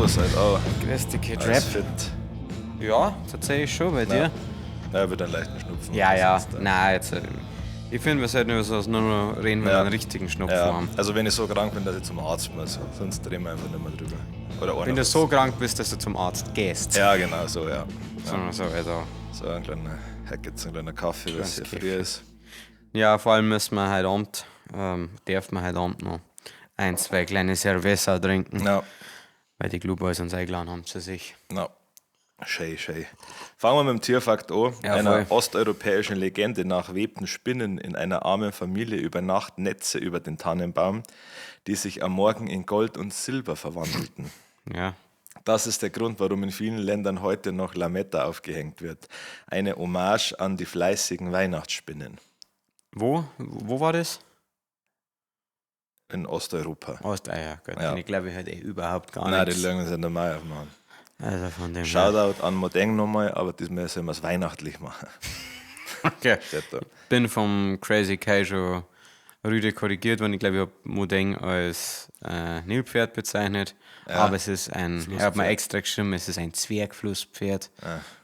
Servus, halt auch. Grüß dich, Kid Alles Rap. fit. Ja, tatsächlich schon bei dir. Ja, wieder einen leichten Schnupfen. Ja, ja. Sonst, Nein, jetzt. Ich finde, wir sollten über sowas nur noch reden, wenn wir Ja. einen richtigen Schnupfen Ja, haben. also wenn ich so krank bin, dass ich zum Arzt muss, sonst reden wir einfach nicht mehr drüber. Oder einer Wenn du was. so krank bist, dass du zum Arzt gehst. Ja, genau, so, ja. Sagen wir so, also. So ein kleiner, heute gibt's einen kleinen Kaffee, weil es Kleines sehr früh ist. Ja, vor allem müssen wir heute Abend, darf man heute Abend noch ein, zwei kleine Cerveza trinken, Ja, weil die Clubboys uns eingeladen haben zu sich. na. Schön, schön. Fangen wir mit dem Tierfakt an. Ja, Einer voll. osteuropäischen Legende nach webten Spinnen in einer armen Familie über Nacht Netze über den Tannenbaum, die sich am Morgen in Gold und Silber verwandelten. Ja. Das ist der Grund, warum in vielen Ländern heute noch Lametta aufgehängt wird. Eine Hommage an die fleißigen Weihnachtsspinnen Wo? Wo war das? in Osteuropa. Osteier, Gott, Ja. ich glaube ich halt eh überhaupt gar Nein, die nichts. lügen sich normal aufmachen. Also von dem her. Shoutout an Modeng nochmal, aber diesmal sollen wir es weihnachtlich machen. Okay. Steht da. Bin vom Crazy Kai schon rüde korrigiert worden. Ich glaube, ich habe Modeng als Nilpferd bezeichnet. Aber es ist ein, er hat mir extra geschrieben, es ist ein Zwergflusspferd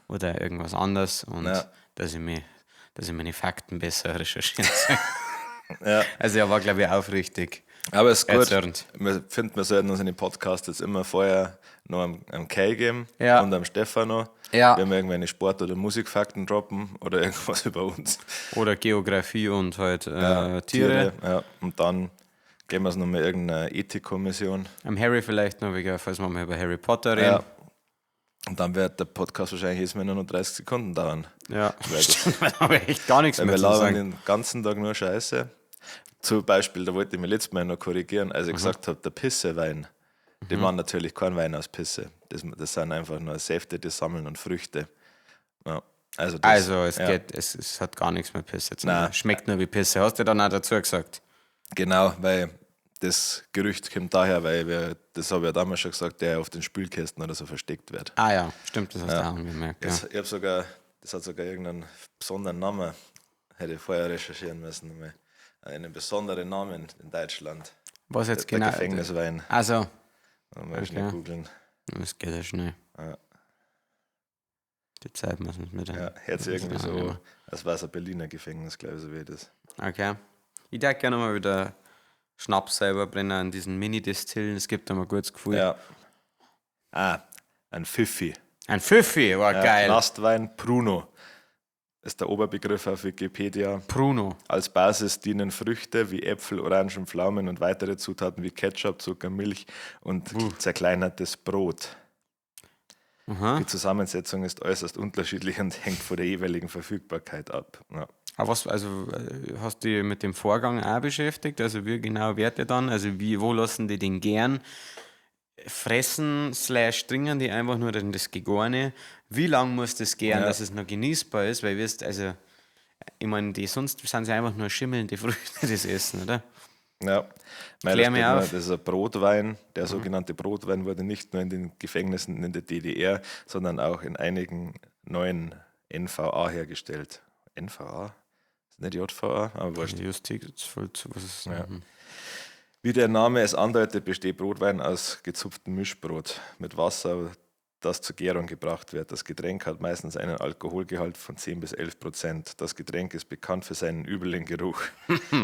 oder irgendwas anderes. Und Ja. dass ich meine Fakten besser recherchieren soll. Ja. Also er war, glaube ich, aufrichtig. Aber es ist gut. Erzürnt. Wir finden, wir sollten uns in den Podcast jetzt immer vorher noch am Kai geben Ja. und am Stefano. Ja. Wenn wir irgendwelche Sport- oder Musikfakten droppen oder irgendwas über uns. Oder Geografie und halt Tiere. Ja. Und dann geben wir es nochmal irgendeiner Ethikkommission. Am Harry vielleicht noch, wegen, falls wir mal über Harry Potter reden. Ja. Und dann wird der Podcast wahrscheinlich jedes Mal nur noch 30 Sekunden dauern. Ja, Weil das- stimmt, da habe ich echt gar nichts Weil mehr wir zu labern sagen. den ganzen Tag nur Scheiße. Zum Beispiel, da wollte ich mich letztes Mal noch korrigieren, als ich gesagt habe, der Pissewein. Die waren natürlich kein Wein aus Pisse. Das sind einfach nur Säfte, die sammeln und Früchte. Ja, also, das, Also, es ja, geht, es hat gar nichts mit Pisse zu tun. Nein. Schmeckt nur wie Pisse. Hast du dann auch dazu gesagt? Genau, weil das Gerücht kommt daher, weil wir, das habe ich ja damals schon gesagt, der auf den Spülkästen oder so versteckt wird. Ah ja, stimmt, das hast du auch angemerkt. Ja. Das, ich hab sogar, das hat sogar irgendeinen besonderen Namen. Hätte ich vorher recherchieren müssen. Nochmal. Einen besonderen Namen in Deutschland. Was jetzt Der genau? Gefängniswein. Also, Mal schnell Okay. googeln. das geht ja schnell. Ja. Die Zeit müssen wir mit Ja, hört sich irgendwie so, als wäre es ein Berliner Gefängnis, glaube ich, so wie das. Okay. Ich darf gerne mal wieder Schnaps selber brennen in diesen Mini-Distillen. Es gibt da mal gutes Gefühl. Ja. Ah, ein Pfiffi. Ein Pfiffi, war Ja, geil. Knastwein Pruno ist der Oberbegriff auf Wikipedia. Bruno. Als Basis dienen Früchte wie Äpfel, Orangen, Pflaumen und weitere Zutaten wie Ketchup, Zucker, Milch und zerkleinertes Brot. Aha. Die Zusammensetzung ist äußerst unterschiedlich und hängt von der jeweiligen Verfügbarkeit ab. Ja. Aber was, also hast du dich mit dem Vorgang auch beschäftigt? Also wie genau wird der dann? Also wie, wo lassen die den gern? Fressen slash trinken die einfach nur dann das Gegorene? Wie lange muss das gären, Ja. dass es noch genießbar ist? Weil wirst, also ich meine, die sonst sind sie einfach nur schimmelnde Früchte, das Essen, oder? Ja, Mei, Klär das mich steht noch, auf. Das ist ein Brotwein. Der sogenannte Brotwein wurde nicht nur in den Gefängnissen in der DDR, sondern auch in einigen neuen NVA hergestellt. NVA? Ist nicht JVA, aber wurscht. Justiz, was ist Ja. Wie der Name es andeutet, besteht Brotwein aus gezupftem Mischbrot mit Wasser, das zur Gärung gebracht wird. Das Getränk hat meistens einen Alkoholgehalt von 10 bis 11%. Das Getränk ist bekannt für seinen üblen Geruch.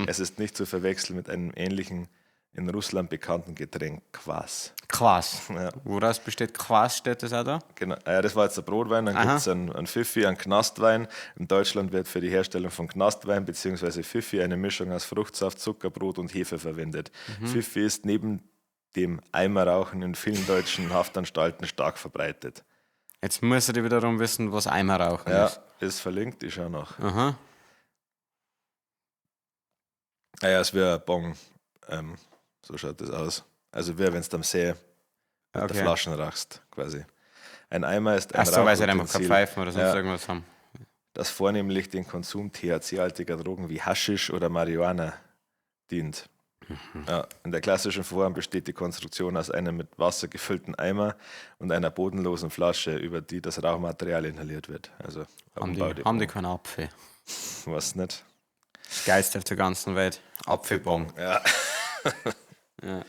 Es ist nicht zu verwechseln mit einem ähnlichen in Russland bekannten Getränk Quas. Quas. Ja. Woraus besteht Quas, steht das auch da? Genau. Ah Ja, das war jetzt der Brotwein, dann Aha. gibt es einen Pfiffi, einen Knastwein. In Deutschland wird für die Herstellung von Knastwein bzw. Pfiffi eine Mischung aus Fruchtsaft, Zucker, Brot und Hefe verwendet. Pfiffi ist neben dem Eimerrauchen in vielen deutschen Haftanstalten stark verbreitet. Jetzt muss er wiederum wissen, was Eimerrauchen Ja, ist. ist verlinkt, ich schau noch. Aha. Naja, es wäre ein Bon. So schaut das aus. Also wäre, wenn du am See mit Okay. der Flaschen rauchst, quasi. Ein Eimer ist ein Ach so, weil sie halt einfach keine Rauchutensil. Pfeifen oder sonst Ja. irgendwas haben. Das vornehmlich den Konsum THC-haltiger Drogen wie Haschisch oder Marihuana dient. Ja, in der klassischen Form besteht die Konstruktion aus einem mit Wasser gefüllten Eimer und einer bodenlosen Flasche, über die das Rauchmaterial inhaliert wird. Also Haben die, haben die keinen Apfel? Was nicht? Das Geilste auf der ganzen Welt. Apfelbong. Ja. Ja.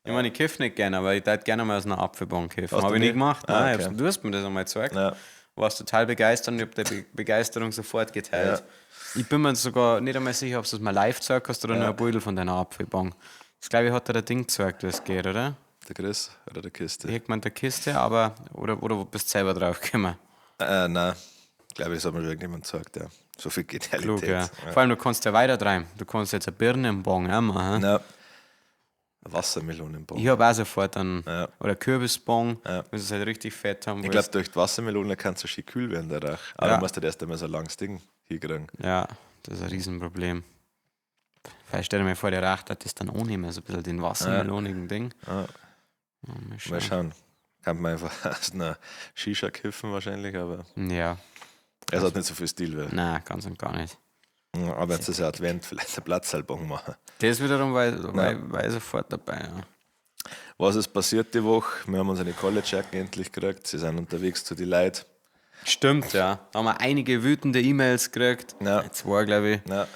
Ich meine, meine, ich kiff nicht gerne, aber ich würde gerne mal aus einer Apfelbong kiffen. Hast Habe du ich nie? nicht gemacht. Ah, Nein, okay. du hast mir das einmal gezeigt. Ja. Warst total begeistert und ich habe die Begeisterung sofort geteilt. Ich bin mir sogar nicht einmal sicher, ob du das mal live gezeigt hast oder nur ein Beutel von deiner Apfelbong. Das glaube ich, hat dir der Ding gezeigt, wie es geht, oder? Der Chris oder der Kiste? Ich hätte gemeint, der Kiste, aber. Oder bist du selber drauf gekommen? Nein, ich glaube, das hat mir schon irgendjemand gesagt, ja. So viel Genialität. Klug, ja. Vor allem, du kannst ja weiter treiben. Du kannst jetzt eine Birnenbong auch machen. Ja. Wassermelonenbong. Ich habe auch sofort einen. Ja. Oder Kürbisbong, Ja. wenn sie es halt richtig fett haben. Ich glaube, durch die Wassermelone kannst du schön kühl werden danach. Aber Ja. du musst halt erst einmal so ein langes Ding hinkriegen. Ja, das ist ein Riesenproblem. Vielleicht stell dir mal vor, der Racht hat das dann auch nicht mehr, so ein bisschen den wassermelonigen Ding. Ja. Ja, mal schauen. Mal schauen. Kann man einfach aus einer Shisha kiffen wahrscheinlich, aber Ja, es hat nicht so viel Stil. Weil. nein, ganz und gar nicht. Ja, aber jetzt ist ja Advent, vielleicht ein Platzhalbong machen. Das wiederum war ich sofort dabei. Ja. Was ist passiert die Woche? Wir haben unsere College-Jacken endlich gekriegt. Sie sind unterwegs zu die Leuten. Stimmt, ja. Da haben wir einige wütende E-Mails gekriegt. Ja. Zwei, glaube ich. Ja,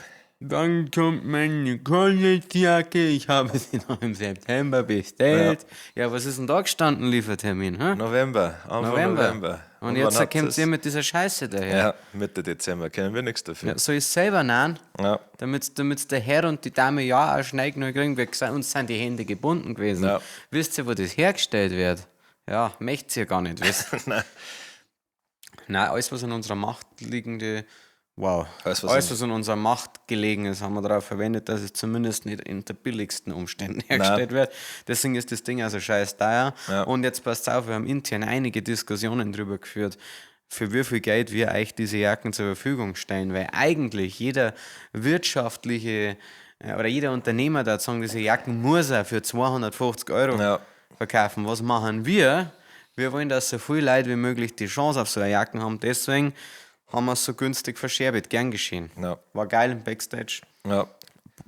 Wann kommt meine College-Jacke? Ich habe sie noch im September bestellt. Ja, was ist denn da gestanden, Liefertermin? Hä? November, Anfang November. November. Und wann jetzt habt kommt ihr's? ihr mit dieser Scheiße daher. Ja, Mitte Dezember können wir nichts dafür. Ja, soll ich selber nehmen? Ja. Damit der Herr und die Dame ja auch schnell genug kriegen. Wir, uns sind die Hände gebunden gewesen. Ja. Wisst ihr, wo das hergestellt wird? Ja, möchtet ihr gar nicht wissen. Nein. Nein, alles, was in unserer Macht liegende. Wow. Alles, Alles, was was, in unserer Macht gelegen ist, haben wir darauf verwendet, dass es zumindest nicht in der billigsten Umständen hergestellt wird. Deswegen ist das Ding also scheiß teuer. Ja. Und jetzt passt auf, wir haben intern einige Diskussionen drüber geführt, für wie viel Geld wir euch diese Jacken zur Verfügung stellen, weil eigentlich jeder wirtschaftliche oder jeder Unternehmer da sagen, diese Jacken muss er für 250 Euro Ja. verkaufen. Was machen wir? Wir wollen, dass so viele Leute wie möglich die Chance auf so eine Jacken haben. Deswegen haben wir es so günstig verscherbelt. Gern geschehen. Ja. War geil im Backstage. Ja.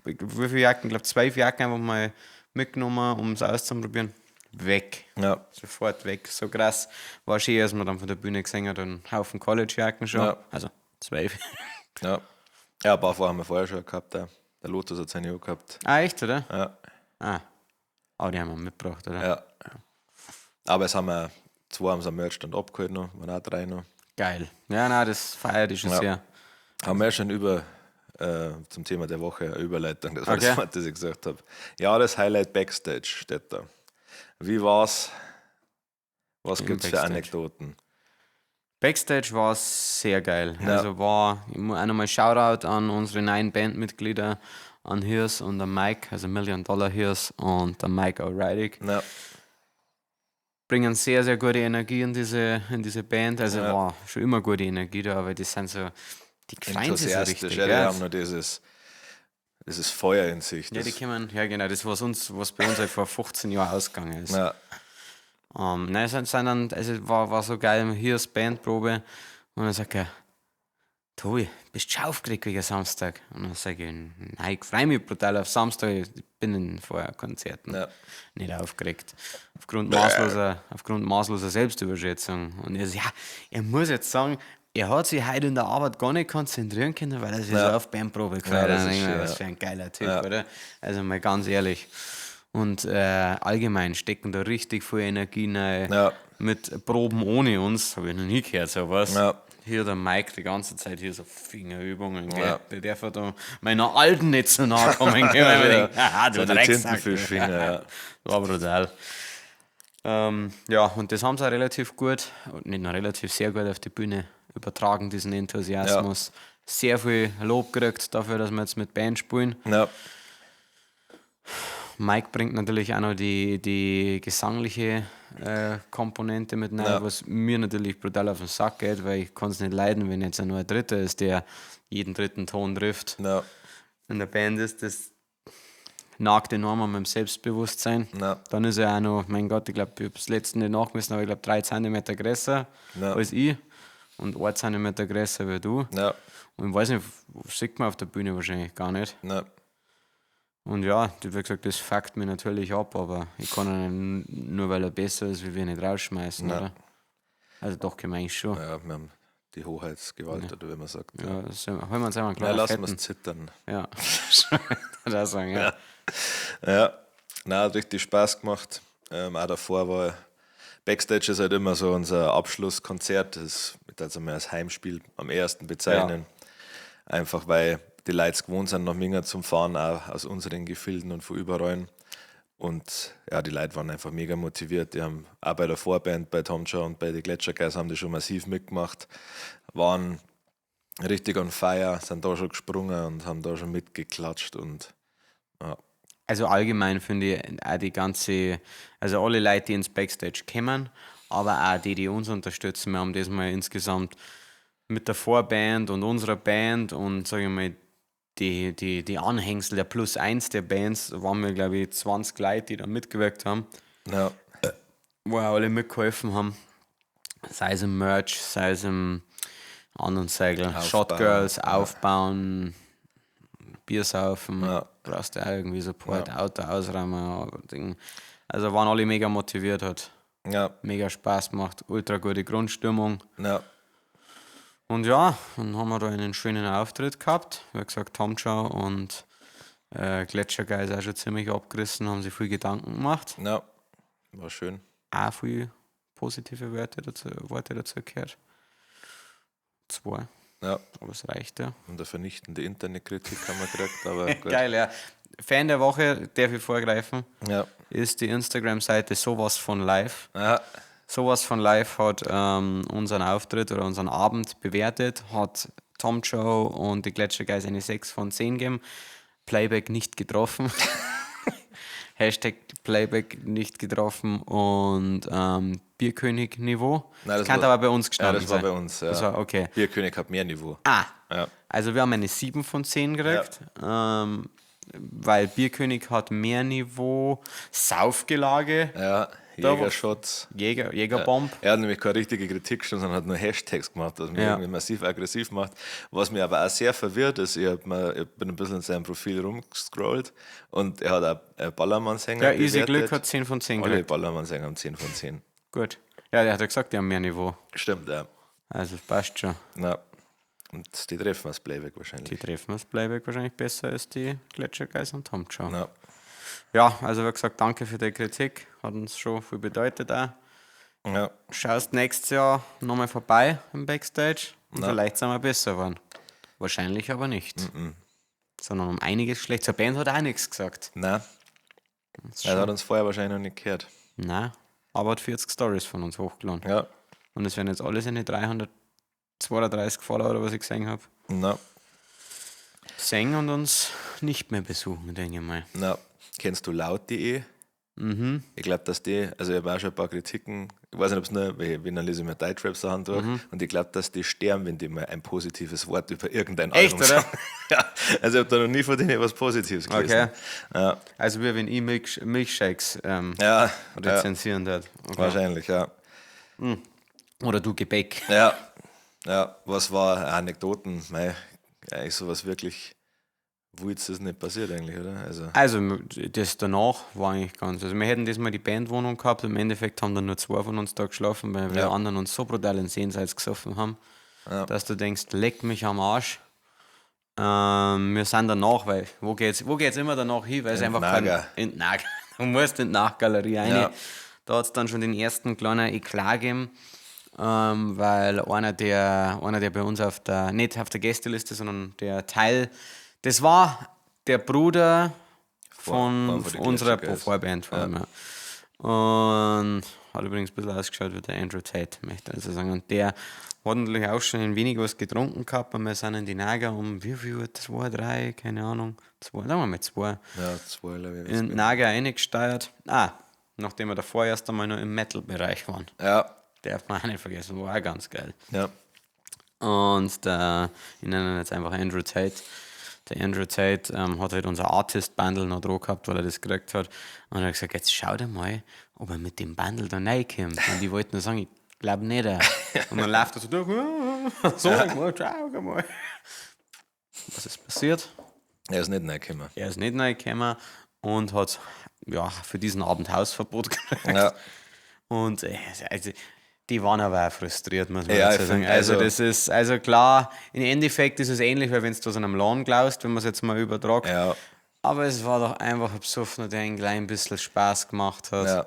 Wie viele Jacken? Ich glaube, 12 Jacken einfach mal mitgenommen, um es auszuprobieren. Weg. Ja. Sofort weg. So krass. War schön, als man dann von der Bühne gesehen hat, einen Haufen College-Jacken schon. Ja. Also 12. Ja. Ja, ein paar vorher haben wir vorher schon gehabt. Ja. Der Lotus hat seine auch gehabt. Ah, echt, oder? Ja. Ah. Oh, die haben wir mitgebracht, oder? Ja. Aber es haben wir, zwei haben sie am Merchstand abgeholt noch, waren auch drei noch. Geil. Ja, nein, das feiert ich schon Ja. sehr. Haben wir schon über zum Thema der Woche eine Überleitung, das war Okay. das Wort, das ich gesagt habe. Ja, das Highlight Backstage steht da. Wie war's? Was Im gibt's für Backstage. Anekdoten? Backstage war sehr geil. Ja. Also war, ich muss auch nochmal Shoutout an unsere neuen Bandmitglieder, an Hirs und an Mike, also Million Dollar Hirs und an Mike O'Reilly. Ja, Bringen sehr, sehr gute Energie in diese Band. Also Ja. war schon immer gute Energie da, aber die sind so, die freuen sich so enthusiastisch, richtig. ja, die ja. haben noch dieses Feuer in sich. Ja, die Das, kommen, ja genau, das, was uns, was bei uns halt vor 15 Jahren ausgegangen ist. ja, Nein, sind dann, also war so geil, hier ist Bandprobe. Und dann sagt er, Tobi, bist du schon aufgeregt wegen Samstag? Und dann sage ich, nein, ich freue mich brutal auf Samstag, ich bin in vorher Konzerten Ja. nicht aufgeregt. Aufgrund maßloser Selbstüberschätzung. Und er so, ja, er muss jetzt sagen, er hat sich heute in der Arbeit gar nicht konzentrieren können, weil er sich Ja. so auf Bandprobe gefreut Ja, hat. das Und ist ich denk mir, schön, was ja. für ein geiler Typ, Ja. oder? Also mal ganz ehrlich. Und allgemein stecken da richtig viel Energie rein. Ja. Mit Proben ohne uns, habe ich noch nie gehört, sowas. Ja. Hier der Mike die ganze Zeit hier so Fingerübungen. Gell? Ja. Der darf ja da meiner Alten nicht zu nahe kommen. Gell? Weil ich Ja. denk, haha, du So die Drecksack. Tintenfischfinger, ja. War brutal. Ja, und das haben sie auch relativ gut, und nicht nur relativ, sehr gut auf die Bühne übertragen, diesen Enthusiasmus. Sehr viel Lob gekriegt dafür, dass wir jetzt mit Band spielen. Ja, Mike bringt natürlich auch noch die gesangliche Komponente mit rein, Ja. was mir natürlich brutal auf den Sack geht, weil ich kann es nicht leiden, wenn jetzt nur ein Dritter ist, der jeden dritten Ton trifft. ja, In der Band ist, das nagt enorm an meinem Selbstbewusstsein. Ja. Dann ist er auch noch, mein Gott, ich glaube, ich habe das letzte nicht nachgemessen, aber ich glaube 3 cm größer Ja. als ich und 1 cm größer wie du. ja, Und ich weiß nicht, sieht man auf der Bühne wahrscheinlich gar nicht. ja. Und ja, wie gesagt, das fuckt mir natürlich ab, aber ich kann ihn nur, weil er besser ist, wie wir nicht rausschmeißen, Nein. oder? Also doch, können wir eigentlich schon. Ja, wir haben die Hoheitsgewalt, oder wie man sagt. Ja, das holen wir uns einmal einen Ja, kleinen lassen Fetten. wir es zittern. Ja, das sagen, ja. Ja. Nein, hat richtig Spaß gemacht. Auch davor war Backstage ist halt immer so unser Abschlusskonzert. Das ich würde mal als Heimspiel am ersten bezeichnen. Ja. Einfach weil die Leute gewohnt sind, nach Minga zum Fahren, auch aus unseren Gefilden und von überall. Und ja, die Leute waren einfach mega motiviert. Die haben auch bei der Vorband, bei Tom Joe und bei den Gletscherguys haben die schon massiv mitgemacht, waren richtig on fire, sind da schon gesprungen und haben da schon mitgeklatscht und ja. Also allgemein finde ich auch die ganze, also alle Leute, die ins Backstage kommen, aber auch die, die uns unterstützen. Wir haben das mal insgesamt mit der Vorband und unserer Band und sage ich mal, die Anhängsel, der Plus 1 der Bands, waren wir, glaube ich, 20 Leute, die da mitgewirkt haben. Ja. Wo auch alle mitgeholfen haben. Sei es im Merch, sei es im anderen Segel. Shotgirls, aufbauen, Bier saufen, ja. Brauchst du auch irgendwie Support, ja. Auto ausräumen. Also waren alle mega motiviert, hat ja. mega Spaß gemacht, ultra gute Grundstimmung. Ja. Und ja, dann haben wir da einen schönen Auftritt gehabt. Wie gesagt, Tom Chow und Gletschergeist auch schon ziemlich abgerissen, haben sich viel Gedanken gemacht. Ja, war schön. Auch viel positive Worte dazu gehört. 2. Ja. Aber es reicht ja. Und eine vernichtende Internetkritik haben wir gekriegt. Aber gut. Geil, ja. Fan der Woche, darf ich vorgreifen, ja. Ist die Instagram-Seite Sowas von Live. Ja. Sowas von Live hat unseren Auftritt oder unseren Abend bewertet, hat Tom Joe und die Gletscherguys eine 6 von 10 gegeben. Playback nicht getroffen. Hashtag Playback nicht getroffen und Bierkönig-Niveau. Nein, das kann aber bei uns gestanden ja, das war bei uns, ja. Das war, okay. Bierkönig hat mehr Niveau. Ah, ja. Also wir haben eine 7 von 10 gekriegt, ja. Weil Bierkönig hat mehr Niveau, Saufgelage. Ja, Jägershots. Jägerbomb. Ja. Er hat nämlich keine richtige Kritik schon, sondern hat nur Hashtags gemacht, was mich irgendwie massiv aggressiv macht. Was mich aber auch sehr verwirrt ist, ich bin ein bisschen in seinem Profil rumgescrollt und er hat auch Ballermann-Sänger Ja, Easy Glück hat 10 von 10 gekriegt. Alle Ballermann-Sänger haben 10 von 10. Gut. Ja, der hat ja gesagt, die haben mehr Niveau. Stimmt, ja. Also passt schon. Ja. Und die treffen das Playback wahrscheinlich. Die treffen das Playback wahrscheinlich besser als die Gletschergeist und Tom Joe. Ja. Ja, also wie gesagt, danke für die Kritik. Hat uns schon viel bedeutet auch. Ja. Schaust nächstes Jahr nochmal vorbei im Backstage. Und vielleicht sind wir besser geworden. Wahrscheinlich aber nicht. Mm-mm. Sondern um einiges schlecht. Zur Band hat auch nichts gesagt. Nein. Er hat uns vorher wahrscheinlich noch nicht gehört. Nein, aber hat 40 Stories von uns hochgeladen. Ja. Und es werden jetzt alle seine 332 Follower oder was ich gesehen habe. Na. Singen und uns nicht mehr besuchen, denke ich mal. Na. Kennst du laut.de? Mhm. Ich glaube, dass die, also ich habe auch schon ein paar Kritiken, ich weiß nicht, ob es nur, wenn dann lese ich mir Deutschrap-Sachen durch, und ich glaube, dass die sterben, wenn die mal ein positives Wort über irgendein Echt, Album oder? sagen. Ja, also ich habe da noch nie von denen was Positives gelesen. Okay. Ja. Also wie wenn ich Milchshakes ja, rezensieren ja. Okay. Wahrscheinlich, ja. Mhm. Oder du Gebäck. Ja, ja, was war Anekdoten? Mei, eigentlich sowas wirklich. Wo jetzt ist nicht passiert eigentlich, oder? Also das danach war eigentlich ganz. Also wir hätten diesmal die Bandwohnung gehabt, im Endeffekt haben dann nur 2 von uns da geschlafen, weil wir anderen uns so brutal ins Jenseits gesoffen haben, dass du denkst, leck mich am Arsch. Wir sind danach, weil wo geht's immer danach hin? Weil es einfach Nager. In die Nager. Du musst in die Nachgalerie rein. Ja. Da hat es dann schon den ersten kleinen Eklat gegeben. Weil einer der bei uns auf der, nicht auf der Gästeliste, sondern der Teil, das war der Bruder von unserer Vorband. Vor allem, ja. Und hat übrigens ein bisschen ausgeschaut wie der Andrew Tate, möchte ich also sagen. Und der hat natürlich auch schon ein wenig was getrunken gehabt und wir sind in die Nager um wie viel Uhr? 2, 3, keine Ahnung. 2, sagen wir mal 2. Ja, 2, glaube ich. In die Nager reingesteuert. Ah, nachdem wir davor erst einmal noch im Metal-Bereich waren. Ja. Darf man auch nicht vergessen, war auch ganz geil. Ja. Und der, ich nenne ihn jetzt einfach Andrew Tate. Der Andrew Tate hat halt unser Artist-Bundle noch dran gehabt, weil er das gekriegt hat. Und er hat gesagt, jetzt schau dir mal, ob er mit dem Bundle da reinkommt. Und ich wollte nur sagen, ich glaube nicht. Und dann läuft er so durch. So, schau mal. Was ist passiert? Er ist nicht reingekommen. Er ist nicht reingekommen und hat ja, für diesen Abend Hausverbot gekriegt. Ja. Und also, die waren aber auch frustriert, muss man ja, dazu sagen. Also, das ist, also klar, im Endeffekt ist es ähnlich, weil wenn du was an einem Laden glaubst, wenn man es jetzt mal übertragt. Ja. Aber es war doch einfach ein Besoffener, der ein klein bisschen Spaß gemacht hat. Ja.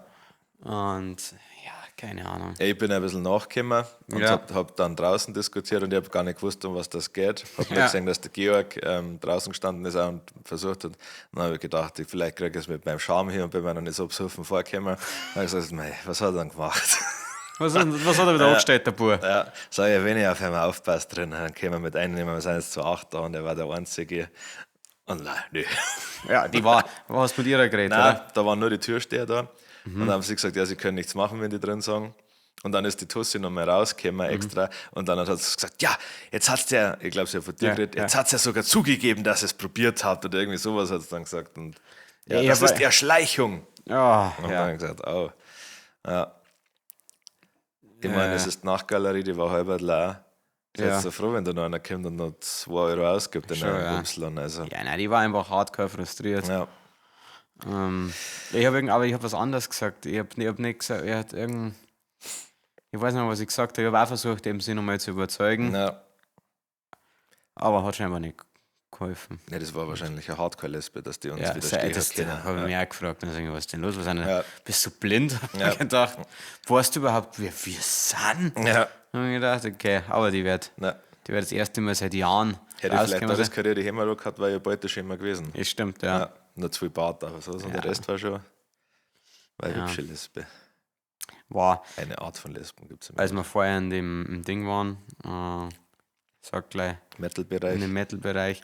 Und ja, keine Ahnung. Ich bin ein bisschen nachgekommen und Ja. hab dann draußen diskutiert und ich hab gar nicht gewusst, um was das geht. Hab nur Ja. gesehen, dass der Georg draußen gestanden ist auch und versucht hat. Dann hab ich gedacht, vielleicht krieg ich es mit meinem Charme hier und bin mir noch nicht so besoffen vorgekommen. Dann hab ich gesagt, mei, was hat er denn gemacht? Was hat er wieder angestellt, der Bub? Ja, sag ich, wenn ich auf einmal aufpasst drin, dann können wir mit einnehmen, wir sind jetzt zu 8 da und er war der Einzige. Und nein, nö. Ja, die war, was mit ihrer geredet, Nein, oder? da waren nur die Türsteher da. Und dann haben sie gesagt, ja, sie können nichts machen, wenn die drin sagen. Und dann ist die Tussi nochmal rausgekommen extra. Und dann hat sie gesagt, ja, jetzt hat's der, ich glaube, sie hat von dir Ja, geredet, ja. jetzt hat's ja sogar zugegeben, dass ihr es probiert habt oder irgendwie sowas hat sie dann gesagt. Und ja, Ja, das aber ist Erschleichung. Ja, Und ja. dann gesagt, oh. Ja. Ich meine, es ist die Nachtgalerie, die war halb leer. Ich Ja. ja. so froh, wenn da noch einer kommt und noch 2 Euro ausgibt in Schon, einem ja. Bumsladen. Also, Ja, nein, die war einfach hardcore frustriert. ja. Ich hab irgend, aber ich habe was anderes gesagt. Ich habe ich hab nicht gesagt, er hat irgend, ich weiß nicht mehr, was ich gesagt habe. Ich habe auch versucht, eben sie nochmal zu überzeugen, Ja. aber hat scheinbar nicht geholfen. Ja, das war wahrscheinlich eine Hardcore-Lesbe, dass die uns Ja, widerstehen das, hat können. habe ich mich auch gefragt. Dann sag ich, was ist denn los? Was ist denn, Ja. Bist du blind? Hab Ja. ich gedacht, weißt du überhaupt, wer wir sind? Ja. Hab ich gedacht, okay, aber die wird, Nein. die wird das erste Mal seit Jahren Hätte ich vielleicht rausgekommen da das sein. Karriere die Hämmer gehabt, war ja bald schon immer gewesen. Das stimmt, ja. Ja. Nur zu viel Bart, aber so, und der Rest war schon. War eine hübsche Lesbe. War, Eine Art von Lesben gibt es im als wir vorher in dem im Ding waren, sag gleich, Metal-Bereich. in dem Metal-Bereich.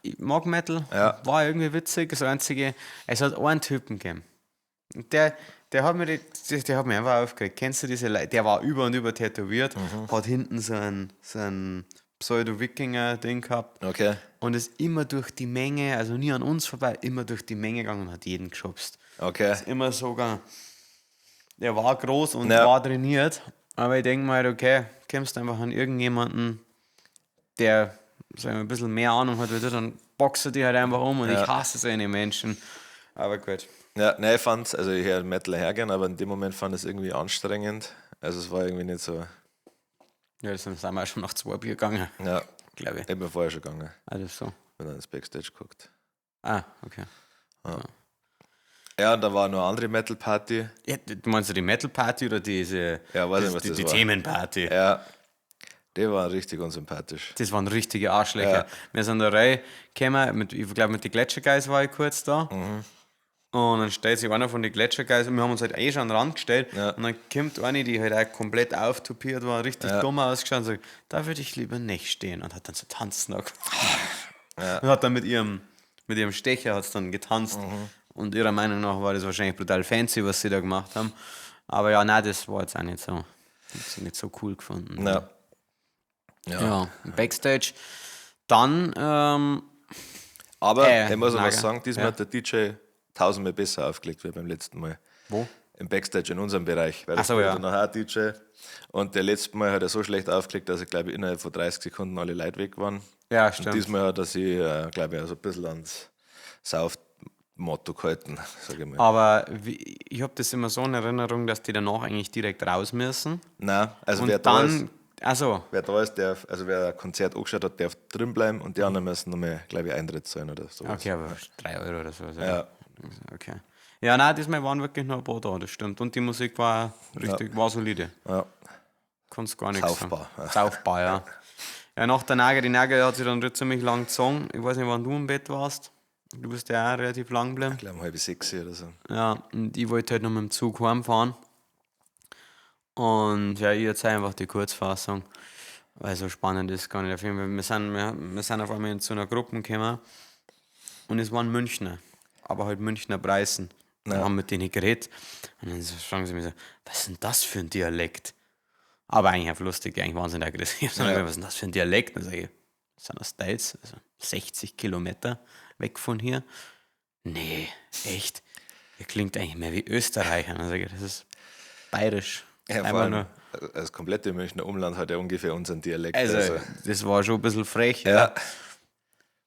Ich mag Metal, Ja. war irgendwie witzig. Das Einzige, es hat einen Typen gegeben. Und der hat mir die, der hat mich einfach aufgeregt. Kennst du diese Leute? Der war über und über tätowiert, hat hinten so ein Pseudo-Wikinger-Ding gehabt Okay, und ist immer durch die Menge, also nie an uns vorbei, immer durch die Menge gegangen und hat jeden geschubst. okay. Ist immer so gegangen. Der war groß und Ja. war trainiert, aber ich denke mal, halt, okay, kommst einfach an irgendjemanden, der sagen wir, ein bisschen mehr Ahnung hat wie du, dann boxt du die halt einfach um und ich hasse solche Menschen. Aber gut. Ja, nein, ich fand's, also ich höre Metal hergern, aber in dem Moment fand ich es irgendwie anstrengend. Also es war irgendwie nicht so. Ja, das sind wir auch schon nach 2 Bier gegangen, Ja, glaube ich. ich bin vorher schon gegangen. Also so. Bin dann ins Backstage geguckt. Ah, okay. Ja, und da war noch eine andere Metal-Party. Ja, du meinst du die Metal Party oder diese Ja, weiß nicht, was die, das die war. Themenparty? Ja, die war richtig unsympathisch. Das waren richtige Arschlöcher. Ja. Wir sind da reingekommen, mit, ich glaube mit den Gletscherguys war ich kurz da. Mhm. Und dann stellt sich einer von den Gletscherguys und wir haben uns halt eh schon an den Rand gestellt. Ja. Und dann kommt eine, die halt auch komplett auftupiert war, richtig dumm ausgeschaut und sagt, da würde ich lieber nicht stehen. Und hat dann zu tanzen angefangen. Und hat dann mit ihrem Stecher hat's dann getanzt. Mhm. Und ihrer Meinung nach war das wahrscheinlich brutal fancy, was sie da gemacht haben. Aber ja, nein, das war jetzt auch nicht so, nicht so cool gefunden. Ja. Ja. Ja, Backstage. Dann, Aber ich muss auch nein, was sagen, diesmal ja. hat der DJ 1000-mal besser aufgelegt wie beim letzten Mal. Wo? Im Backstage in unserem Bereich. Weil Ach so, da ja. spielt nachher DJ. Und der letzte Mal hat er so schlecht aufgelegt, dass ich glaube ich innerhalb von 30 Sekunden alle Leute weg waren. Ja, Und stimmt. diesmal hat er sich, glaube ich, also ein bisschen ans Sauf-Motto gehalten, sage ich mal. Aber wie, ich habe das immer so in Erinnerung, dass die danach eigentlich direkt raus müssen. Nein, also Und wer da ist, dann, also wer da ist, darf, also wer ein Konzert angeschaut hat, darf drin bleiben und die anderen müssen nochmal, glaube ich, Eintritt zahlen oder so. okay, aber 3 Euro oder so. Also. Ja. Okay. Ja, nein, diesmal waren wirklich noch ein paar da, das stimmt. Und die Musik war richtig, war solide. Ja. Kannst gar nichts Saufbar. sagen. Saufbar, ja. Ja, nach der Nagel, die Nagel hat sich dann ziemlich lang gezogen. Ich weiß nicht, wann du im Bett warst. Du bist ja auch relativ lang geblieben. Ich glaube, um 5:30 oder so. Ja, und ich wollte halt noch mit dem Zug heimfahren. Und ja, ich erzähle einfach die Kurzfassung, weil so spannend ist gar nicht. Auf jeden Fall, wir sind auf einmal in zu einer Gruppe gekommen und es waren Münchner, aber halt Münchner Preisen. Dann haben mit denen geredet und dann fragen sie mich so, was ist denn das für ein Dialekt? Aber eigentlich auf lustig, eigentlich waren sie nicht aggressiv. Sondern Ja. was ist denn das für ein Dialekt? Dann sage ich, das sind aus States, also 60 Kilometer weg von hier. Nee, echt? Ihr klingt eigentlich mehr wie Österreicher. Dann sage ich, das ist bayerisch. Ja, vor Einfach allem, nur. das komplette Münchner Umland hat ja ungefähr unseren Dialekt. Also, das war schon ein bisschen frech. Ja.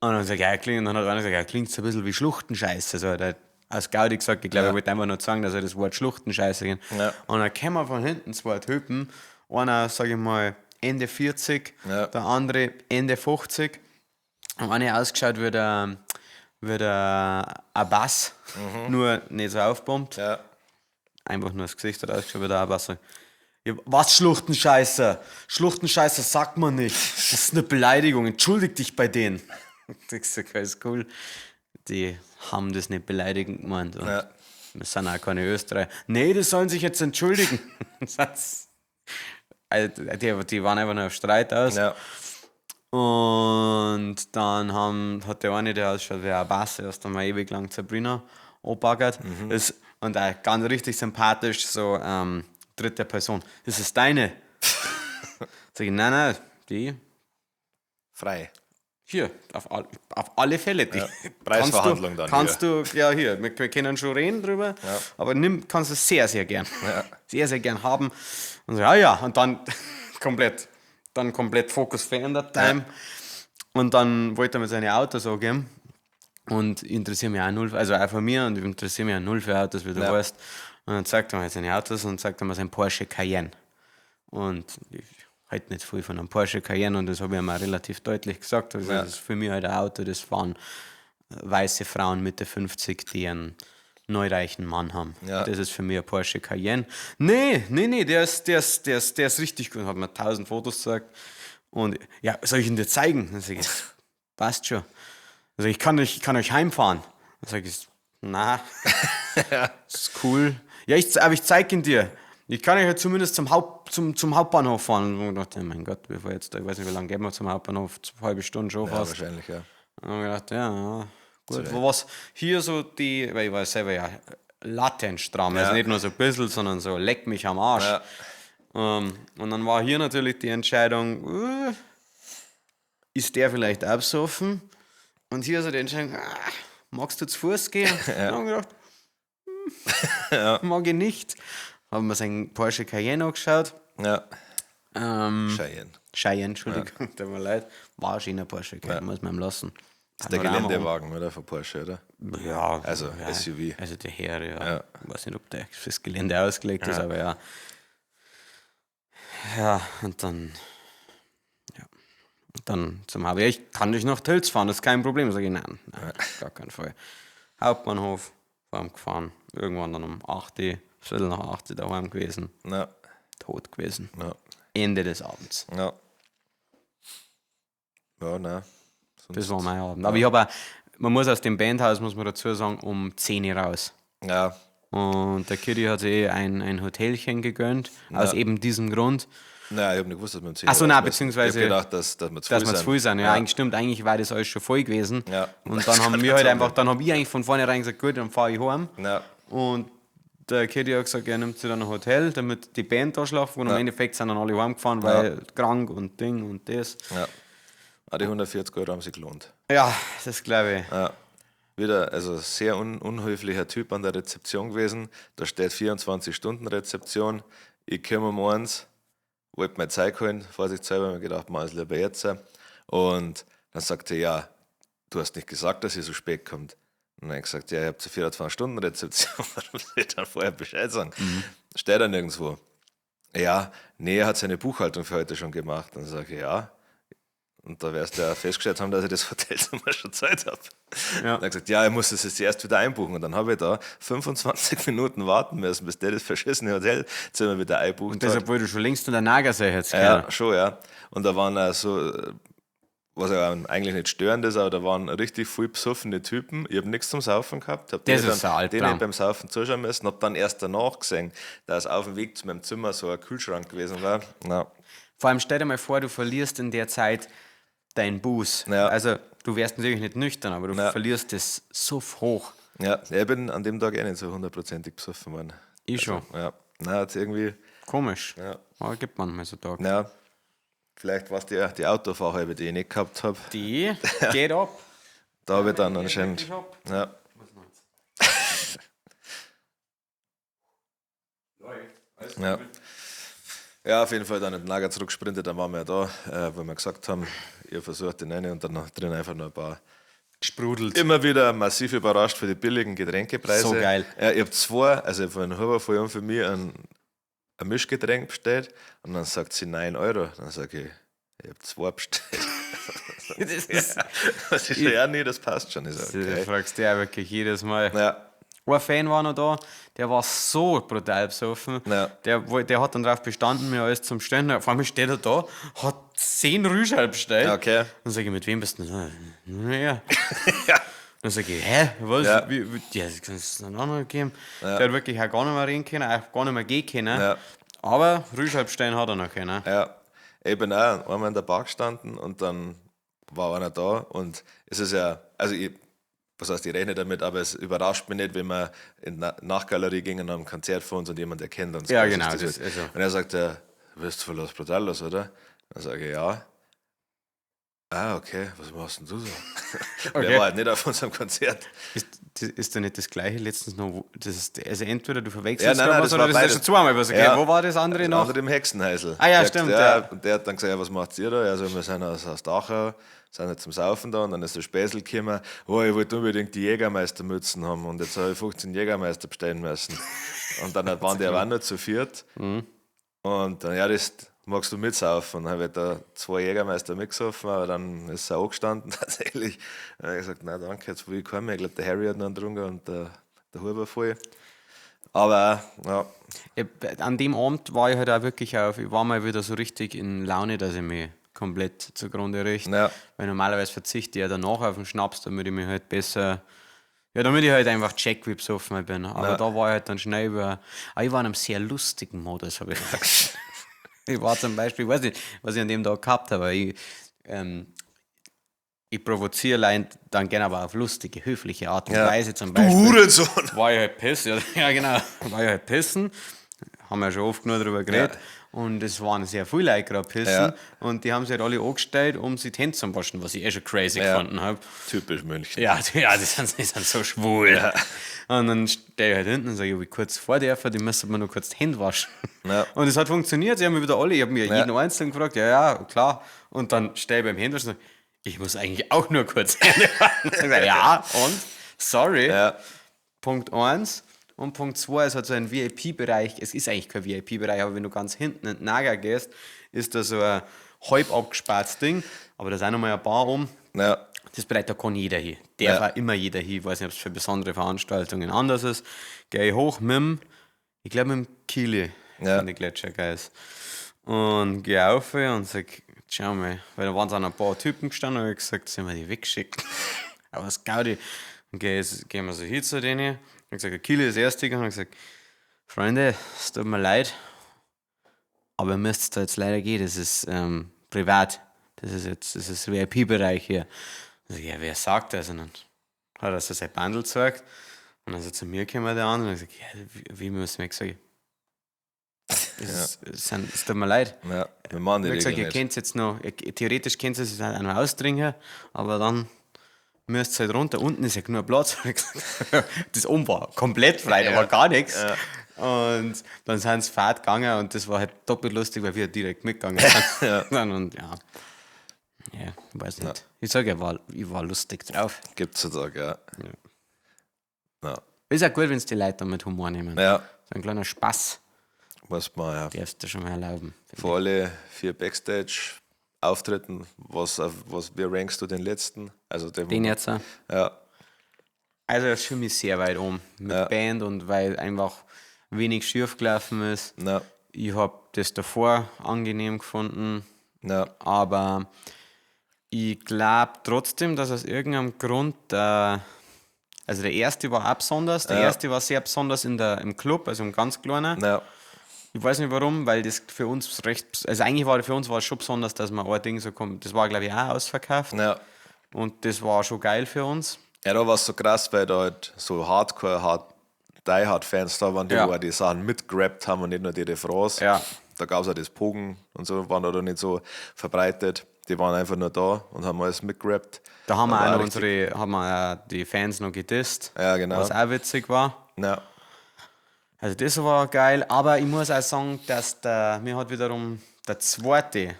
Und dann sag ich, ja, klingt, und dann hat einer gesagt, ja, klingt so ein bisschen wie Schluchtenscheiße. Also hat er aus Gaudi gesagt, ich glaube, Ja. er wollte einfach nur sagen, dass er das Wort Schluchtenscheiße kennt. Ja. Und dann kommen von hinten zwei Typen, einer, sag ich mal, Ende 40, Ja. der andere Ende 50. Und einer ausgeschaut wie der, wie der Abbas, nur nicht so aufpumpt. Ja. Einfach nur das Gesicht hat ausgeschaut wie der Abbas. Ja, was Schluchtenscheiße? Schluchtenscheiße sagt man nicht. Das ist eine Beleidigung. Entschuldig dich bei denen. Ich sag, alles cool. Die haben das nicht beleidigend gemeint. Und Ja. wir sind auch keine Österreicher. Nee, die sollen sich jetzt entschuldigen. Das, also, die waren einfach nur auf Streit aus. Ja. Und dann hat der eine, der ausschaut wie ein Bass, erst einmal ewig lang Sabrina angebaggert. Ist, und auch ganz richtig sympathisch, so dritte Person. Das ist deine. Sag ich, nein, nein, die Frei. hier, auf alle Fälle. Die Ja, Preisverhandlung dann Kannst du, ja, hier, wir können schon reden drüber, aber nimm, kannst du sehr, sehr gern. Ja. Sehr, sehr gern haben. Und so, ja, ja, und dann komplett Fokus verändert, Time. Und dann wollte er mir seine Autos auch geben. Und ich interessiere mich auch null, also auch von mir, und ich interessiere mich auch null für Autos, wie du weißt. Und dann zeigt er mir seine Autos und zeigt er mir seinen Porsche Cayenne. Und ich halte nicht viel von einem Porsche Cayenne und das habe ich ihm auch relativ deutlich gesagt. Also das ist für mich halt ein Auto, das fahren weiße Frauen Mitte 50, die einen neureichen Mann haben. Ja. Das ist für mich ein Porsche Cayenne. Nee, der ist richtig gut. Hat mir 1000 Fotos gezeigt. Und ja, soll ich ihn dir zeigen? Dann sag ich, passt schon. Also ich kann euch heimfahren. Dann sag ich, na, das ist cool. Ja, aber ich zeig ihn dir. Ich kann euch ja zumindest zum Hauptbahnhof fahren. Und ich dachte, mein Gott, wir fahren jetzt, ich weiß nicht, wie lange gehen wir zum Hauptbahnhof? Eine halbe Stunde schon Ja, fast. wahrscheinlich, ja. Und ich gedacht, ja, gut. Wo was hier so die, weil ich war selber ja lattenstramm, also nicht nur so ein bisschen, sondern so leck mich am Arsch. Ja. Und dann war hier natürlich die Entscheidung, ist der vielleicht absoffen? Und hier so die Entscheidung, magst du zu Fuß gehen? Ja. Und dann gedacht, mag ich nicht. Haben wir seinen Porsche Cayenne angeschaut. Ja. Cheyenne. Cheyenne, Entschuldigung, tut mir leid. War ein schöner Porsche Cayenne, muss man ihm lassen. Das ist der Geländewagen, oder? Von Porsche, oder? Ja. Also ja, SUV. Also der Herr, ja. Ja. Ich weiß nicht, ob der fürs Gelände ausgelegt ist, aber ja. Ja, und dann. Ja. Und dann zum HB. Ich kann dich nach Tölz fahren, das ist kein Problem. Sag ich, nein, gar keinen Fall. Hauptbahnhof, gefahren. Irgendwann dann um 8 Uhr, 8:15 daheim gewesen. Ja. Tot gewesen. Ja. Ende des Abends. Ja. Ja, nein. Sonst Das war mein Abend. Aber ich habe auch, man muss aus dem Bandhaus, muss man dazu sagen, um 10 Uhr raus. Ja. Und der Kitty hat sich ein Hotelchen gegönnt, aus eben diesem Grund. Nein, ich habe nicht gewusst, dass wir um 10 Uhr Ach so, nein, raus müssen. beziehungsweise Ich habe gedacht, dass wir zu früh dass wir zu früh sind. Ja, eigentlich stimmt, eigentlich war das alles schon voll gewesen. Ja. Und dann haben wir halt einfach, dann habe ich eigentlich von vornherein gesagt, gut, dann fahre ich heim. Ja. Und der Kitty hat gesagt, er nimmt sich dann ein Hotel, damit die Band da schlafen. Und im Endeffekt sind dann alle heimgefahren, weil krank und Ding und das. Ja. Auch die 140 Euro haben sich gelohnt. Ja, das glaube ich. Ja. Wieder, also sehr unhöflicher Typ an der Rezeption gewesen. Da steht 24-Stunden-Rezeption. Ich komme um 1, wollte mein Zeug holen, vorsichtshalber, mir gedacht, mach es lieber jetzt. Und dann sagte er, ja, du hast nicht gesagt, dass ihr so spät kommt. Und dann habe ich gesagt, ja, ich habe zur 24-Stunden-Rezeption, warum soll ich dann vorher Bescheid sagen? Mhm. Steht er nirgendwo. Ja, nee, er hat seine Buchhaltung für heute schon gemacht. Dann sage ich, ja. Und da wirst du ja festgestellt haben, dass ich das Hotelzimmer schon Zeit habe. Ja. Dann hat er gesagt, ja, er muss das jetzt erst wieder einbuchen. Und dann habe ich da 25 Minuten warten müssen, bis der das verschissene Hotelzimmer wieder einbucht Und das, hat. obwohl du schon längst in der Nagersee hättest Ja, können. schon, ja. Und da waren auch so, was ja eigentlich nicht störend ist, aber da waren richtig viel besoffene Typen. Ich habe nichts zum Saufen gehabt. Hab Das ist ein Albtraum. denen beim Saufen zuschauen müssen. Hab dann erst danach gesehen, dass auf dem Weg zu meinem Zimmer so ein Kühlschrank gewesen war. Ja. Vor allem stell dir mal vor, du verlierst in der Zeit deinen Buß. Ja. Also du wärst natürlich nicht nüchtern, aber du Ja. verlierst das so hoch. Ja, ich bin an dem Tag eh nicht so hundertprozentig besoffen worden. Ich schon. Ja, nein, hat's irgendwie, Komisch. Ja. Aber gibt manchmal so Tage. ja, vielleicht war es die Autofahrhalbe, die ich nicht gehabt habe. Die geht ab. Da habe ich dann Die geht anscheinend. wirklich ab. Ja, ja. Ja, auf jeden Fall dann in den Lager zurückgesprintet, dann waren wir ja da, wo wir gesagt haben, ihr versucht den eine und dann noch drin einfach noch ein paar. Sprudelt. Immer wieder massiv überrascht für die billigen Getränkepreise. So geil. Ja, ich habe zwei, also von Huber vorhin für mich ein Mischgetränk bestellt und dann sagt sie 9 Euro. Dann sage ich, Ich hab zwei bestellt. Das ist, Das ist ja, nee, das passt schon. Ich so, das okay. fragst du ja wirklich jedes Mal. Ja, Ein Fan war noch da, der war so brutal besoffen. Ja. Der hat dann darauf bestanden, mir alles zum Stellen. Vor allem steht er da, hat 10 Rüschel bestellt. Okay. Dann sag ich, mit wem bist du denn? Naja. ja. Dann sag ich, hä, was? Ja. Wie, ja, das kannst du dann auch noch geben. Der hat wirklich auch gar nicht mehr reden können, auch gar nicht mehr gehen können. Ja. Aber Rüschalbstein hat er noch können. Ja, ich bin auch einmal in der Bar gestanden und dann war einer da und es ist ja, also ich, was heißt, ich rechne damit, aber es überrascht mich nicht, wenn wir in die Nachgalerie gingen am Konzert von uns und jemand erkennt uns. Ja, Was genau, ist das das ist so. Und er sagt, du bist von Los Brutalos, oder? Dann sage ich, ja. Ah, okay, was machst denn du so? Okay. Der war halt nicht auf unserem Konzert. Ist da nicht das Gleiche letztens noch? Das ist, also entweder du verwechselst Ja, nein, grad nein, was das oder war das ist beides. schon zweimal was. Okay, Ja. wo war das andere Das noch? andere im Hexenhäusl. Ah ja, Der- stimmt, Der, ja. Und der hat dann gesagt, ja, was macht ihr da? Ja, so, wir sind aus Dachau, sind jetzt zum Saufen da und dann ist der Späßl gekommen, oh, ich wollte unbedingt die Jägermeistermützen haben und jetzt habe ich 15 Jägermeister bestellen müssen. Und dann waren die aber auch nur zu viert. Mhm. Und dann, ja, das magst du mitsaufen. Und dann habe ich da 2 Jägermeister mitgesoffen, aber dann ist er angestanden tatsächlich. Dann habe ich gesagt, nein, danke, jetzt will ich keinen mehr. Ich glaube, der Harry hat noch einen getrunken und der Huber voll. Aber, ja. Ja, an dem Abend war ich halt auch wirklich auf, ich war mal wieder so richtig in Laune, dass ich mich komplett zugrunde richte. Ja. Weil normalerweise verzichte ich ja danach auf den Schnaps, damit ich mich halt besser, ja, damit ich halt einfach check, wie besoffen ich bin. Aber Ja. da war ich halt dann schnell über, aber ich war in einem sehr lustigen Modus, habe ich gesagt. Ich war zum Beispiel, ich weiß nicht, was ich an dem Tag gehabt habe, aber ich provoziere Leute dann gerne aber auf lustige, höfliche Art und Ja. Weise zum Du Beispiel. Hurensohn! War ich halt pissen, ja, genau. War ich halt pissen. Haben wir ja schon oft genug darüber geredet. Ja. Und es waren sehr viele Leute gerade pissen. Ja. Und die haben sich halt alle angestellt, um sich die Hände zu waschen, was ich eh schon crazy Ja. gefunden habe. Typisch München. Ja, die sind so schwul. Und dann stehe ich halt hinten und sage, ich, kurz vor dürfen, die müssen mir nur kurz die Hände waschen. Ja. Und es hat funktioniert, sie haben mir wieder alle, ich habe mir jeden Einzelnen gefragt, ja, ja, klar. Und dann stehe ich beim Händewaschen und sage, ich muss eigentlich auch nur kurz Hände waschen. Ich sag, ja, und? Sorry. Ja. Punkt 1. Und Punkt 2 ist halt so ein VIP-Bereich. Es ist eigentlich kein VIP-Bereich, aber wenn du ganz hinten in den Nager gehst, ist da so ein halb abgespartes Ding. Aber da sind nochmal ein paar um. Ja. Das bedeutet, da kann jeder hin. Der Ja. war immer jeder hin. Ich weiß nicht, ob es für besondere Veranstaltungen anders ist. Gehe ich hoch mit dem, ich glaube mit dem Kili Ja. von den Gletschergeist. Und gehe auf und sag, schau mal, weil da waren so ein paar Typen gestanden und ich gesagt, sind wir die weggeschickt. Aber was Gaudi. Und gehen wir so hin zu denen. Und gesagt, der Kili ist erst gegangen und gesagt, Freunde, es tut mir leid, aber ihr müsst da jetzt leider gehen, das ist privat. Das ist jetzt, das ist VIP-Bereich hier. Und ich, ja, wer sagt das? Und dann hat er so sein Bandel gezeigt. Und dann ist er zu mir gekommen, der andere, und hat gesagt, ja, wie müssen wir gesagt, es tut mir leid. Ja, wir machen die Ich habe gesagt, Regeln ihr nicht. könnt jetzt noch, theoretisch könnt ihr es halt auch noch austrinken, aber dann müsst ihr halt runter. Unten ist ja genug Platz. Hab ich gesagt. Das oben war komplett frei, da war gar nichts. Und dann sind sie fahrt gegangen und das war halt doppelt lustig, weil wir direkt mitgegangen sind. Ja. Und ja, ja, ich weiß nicht. Ich sage, ich war lustig drauf. Gibt's sozusagen, ja. Ja. Ist auch gut, wenn es die Leute dann mit Humor nehmen. Ja, So ein kleiner Spaß muss man, ja. darfst du schon mal erlauben. Vor alle 4 Backstage-Auftritten, wie rankst du den letzten? Also Den jetzt. auch. Ja, Also das ist für mich sehr weit um mit Ja. Band und weil einfach wenig schief gelaufen ist. na, Ich habe das davor angenehm gefunden, na, aber ich glaube trotzdem, dass aus irgendeinem Grund, also der erste war auch besonders, der Ja. erste war sehr besonders im Club, also im ganz kleinen. na, Ich weiß nicht warum, weil das für uns recht, also eigentlich war für uns war es schon besonders, dass wir ein Ding so kommt. Das war glaube ich auch ausverkauft na. und das war schon geil für uns. Ja, da war es so krass, weil da halt so Hardcore, Die Hard Fans da waren, die Ja. wo auch die Sachen mitgerappt haben und nicht nur die Refrains. Ja. Da gab es auch das Pogen und so, waren da noch nicht so verbreitet. Die waren einfach nur da und haben alles mitgerappt. Da haben wir war auch noch richtig- haben wir auch die Fans noch gedisst. Ja, genau. Was auch witzig war. Ja, Also das war geil, aber ich muss auch sagen, dass mir hat wiederum der zweite,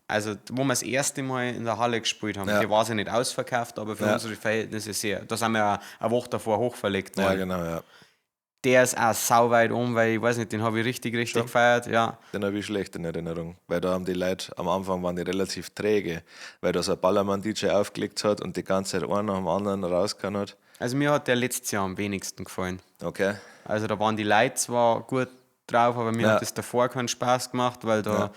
also wo wir das erste Mal in der Halle gespielt haben, Ja. die war ja nicht ausverkauft, aber für Ja. unsere Verhältnisse sehr, da sind wir ja eine Woche davor hochverlegt ja, worden. genau, ja. Der ist auch sau weit oben, weil ich weiß nicht, den habe ich richtig, richtig Schon? gefeiert. Ja. Den habe ich schlecht in Erinnerung, weil da haben die Leute, am Anfang waren die relativ träge, weil da so ein Ballermann-DJ aufgelegt hat und die ganze Zeit einen nach dem anderen rausgehauen hat. Also mir hat der letztes Jahr am wenigsten gefallen. Okay. Also da waren die Leute zwar gut drauf, aber mir Ja. hat das davor keinen Spaß gemacht, weil da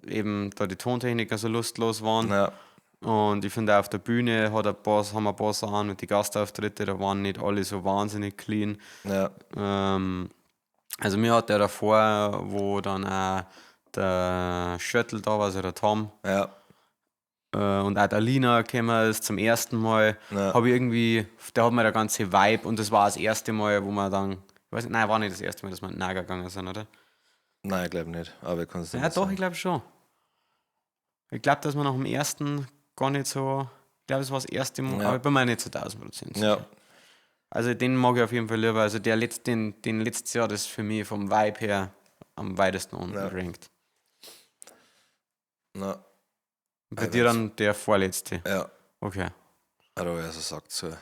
eben da die Tontechniker so lustlos waren. Ja, Und ich finde auch auf der Bühne hat ein paar, haben ein paar Sachen mit den Gastauftritte, da waren nicht alle so wahnsinnig clean. ja, Also mir hat der davor, wo dann auch der Schöttl da war, also der Tom, ja, und auch der Lina gekommen ist zum ersten Mal, Ja. habe ich irgendwie, da hat mir der ganze Vibe und das war das erste Mal, wo wir dann, ich weiß nicht, nein, war nicht das erste Mal, dass wir in den Nager gegangen sind, oder? Nein, ich glaube nicht. Aber ich kann es nicht Ja, doch, sagen. ich glaube schon. Ich glaube, dass wir nach dem ersten gar nicht so, ich glaube, es war das erste Mal, Ja. aber ich bin mir nicht zu 1000% sicher. Ja, Also den mag ich auf jeden Fall lieber. Also der letzt, den letztes Jahr, das ist für mich vom Vibe her am weitesten unten Ja. rankt. na, Bei Also dir wenn's- dann der vorletzte. ja. Okay. Aber also sagt so. Also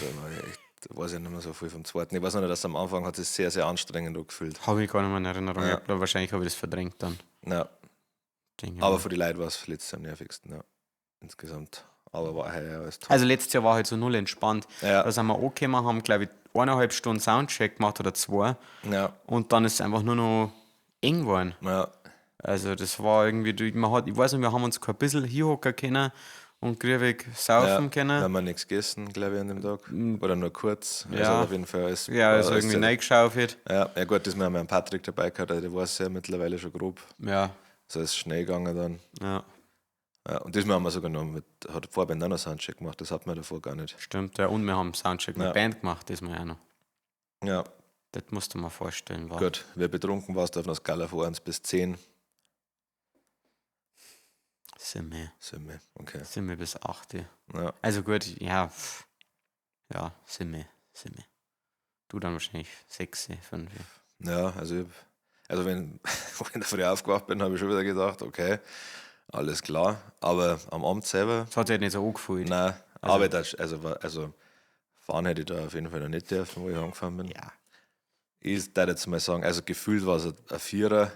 da war ich echt, da weiß ich nicht mehr so viel vom zweiten. Ich weiß noch nicht, dass am Anfang hat es sehr, sehr anstrengend angefühlt. Habe ich gar nicht mehr in Erinnerung. Ja. Ich glaub, wahrscheinlich habe ich das verdrängt dann. Ja, Denke ich aber mal. für die Leute war es letztes Jahr am nervigsten, ja. Insgesamt. Aber war heuer alles top. Also letztes Jahr war halt so null entspannt. Ja. Da sind wir angekommen, haben glaube ich 1,5 Stunden Soundcheck gemacht oder zwei. Ja, Und dann ist es einfach nur noch eng geworden. ja, Also das war irgendwie, man hat, ich weiß nicht, wir haben uns kein bisschen hinhocken können und griewig saufen ja. können. Wir haben wir nichts gegessen, glaube ich, an dem Tag. Oder nur kurz. Also Mm. Ja. auf jeden Fall alles. Ja, also war alles irgendwie sehr- reingeschaufelt. Ja, ja gut, das wir haben ja einen Patrick dabei gehabt, also der weiß ja mittlerweile schon grob. Ja, So ist es schnell gegangen dann. ja, Ja, und diesmal haben wir sogar noch mit, hat Vorband auch noch Soundcheck gemacht, das hat man davor gar nicht. stimmt. Ja. Und wir haben Soundcheck mit Ja. Band gemacht, das mal auch noch. Ja, Das musst du mal vorstellen. War. gut. Wer betrunken warst, auf einer Skala von 1 bis 10. Sind wir, Sind wir, okay. sind wir bis 8. Ja. Ja, Also gut, ja, pff. Ja, sind wir, sind wir. Du dann wahrscheinlich 6, 5. ja also, ich, also wenn, wenn ich in der Früh aufgewacht bin, habe ich schon wieder gedacht, okay, alles klar. Aber am Abend selber, Das hat sich halt nicht so angefühlt. nein, aber das, also, also fahren hätte ich da auf jeden Fall noch nicht dürfen, wo ich angefahren bin. Ja. Ich würde jetzt mal sagen, also gefühlt war es ein Vierer.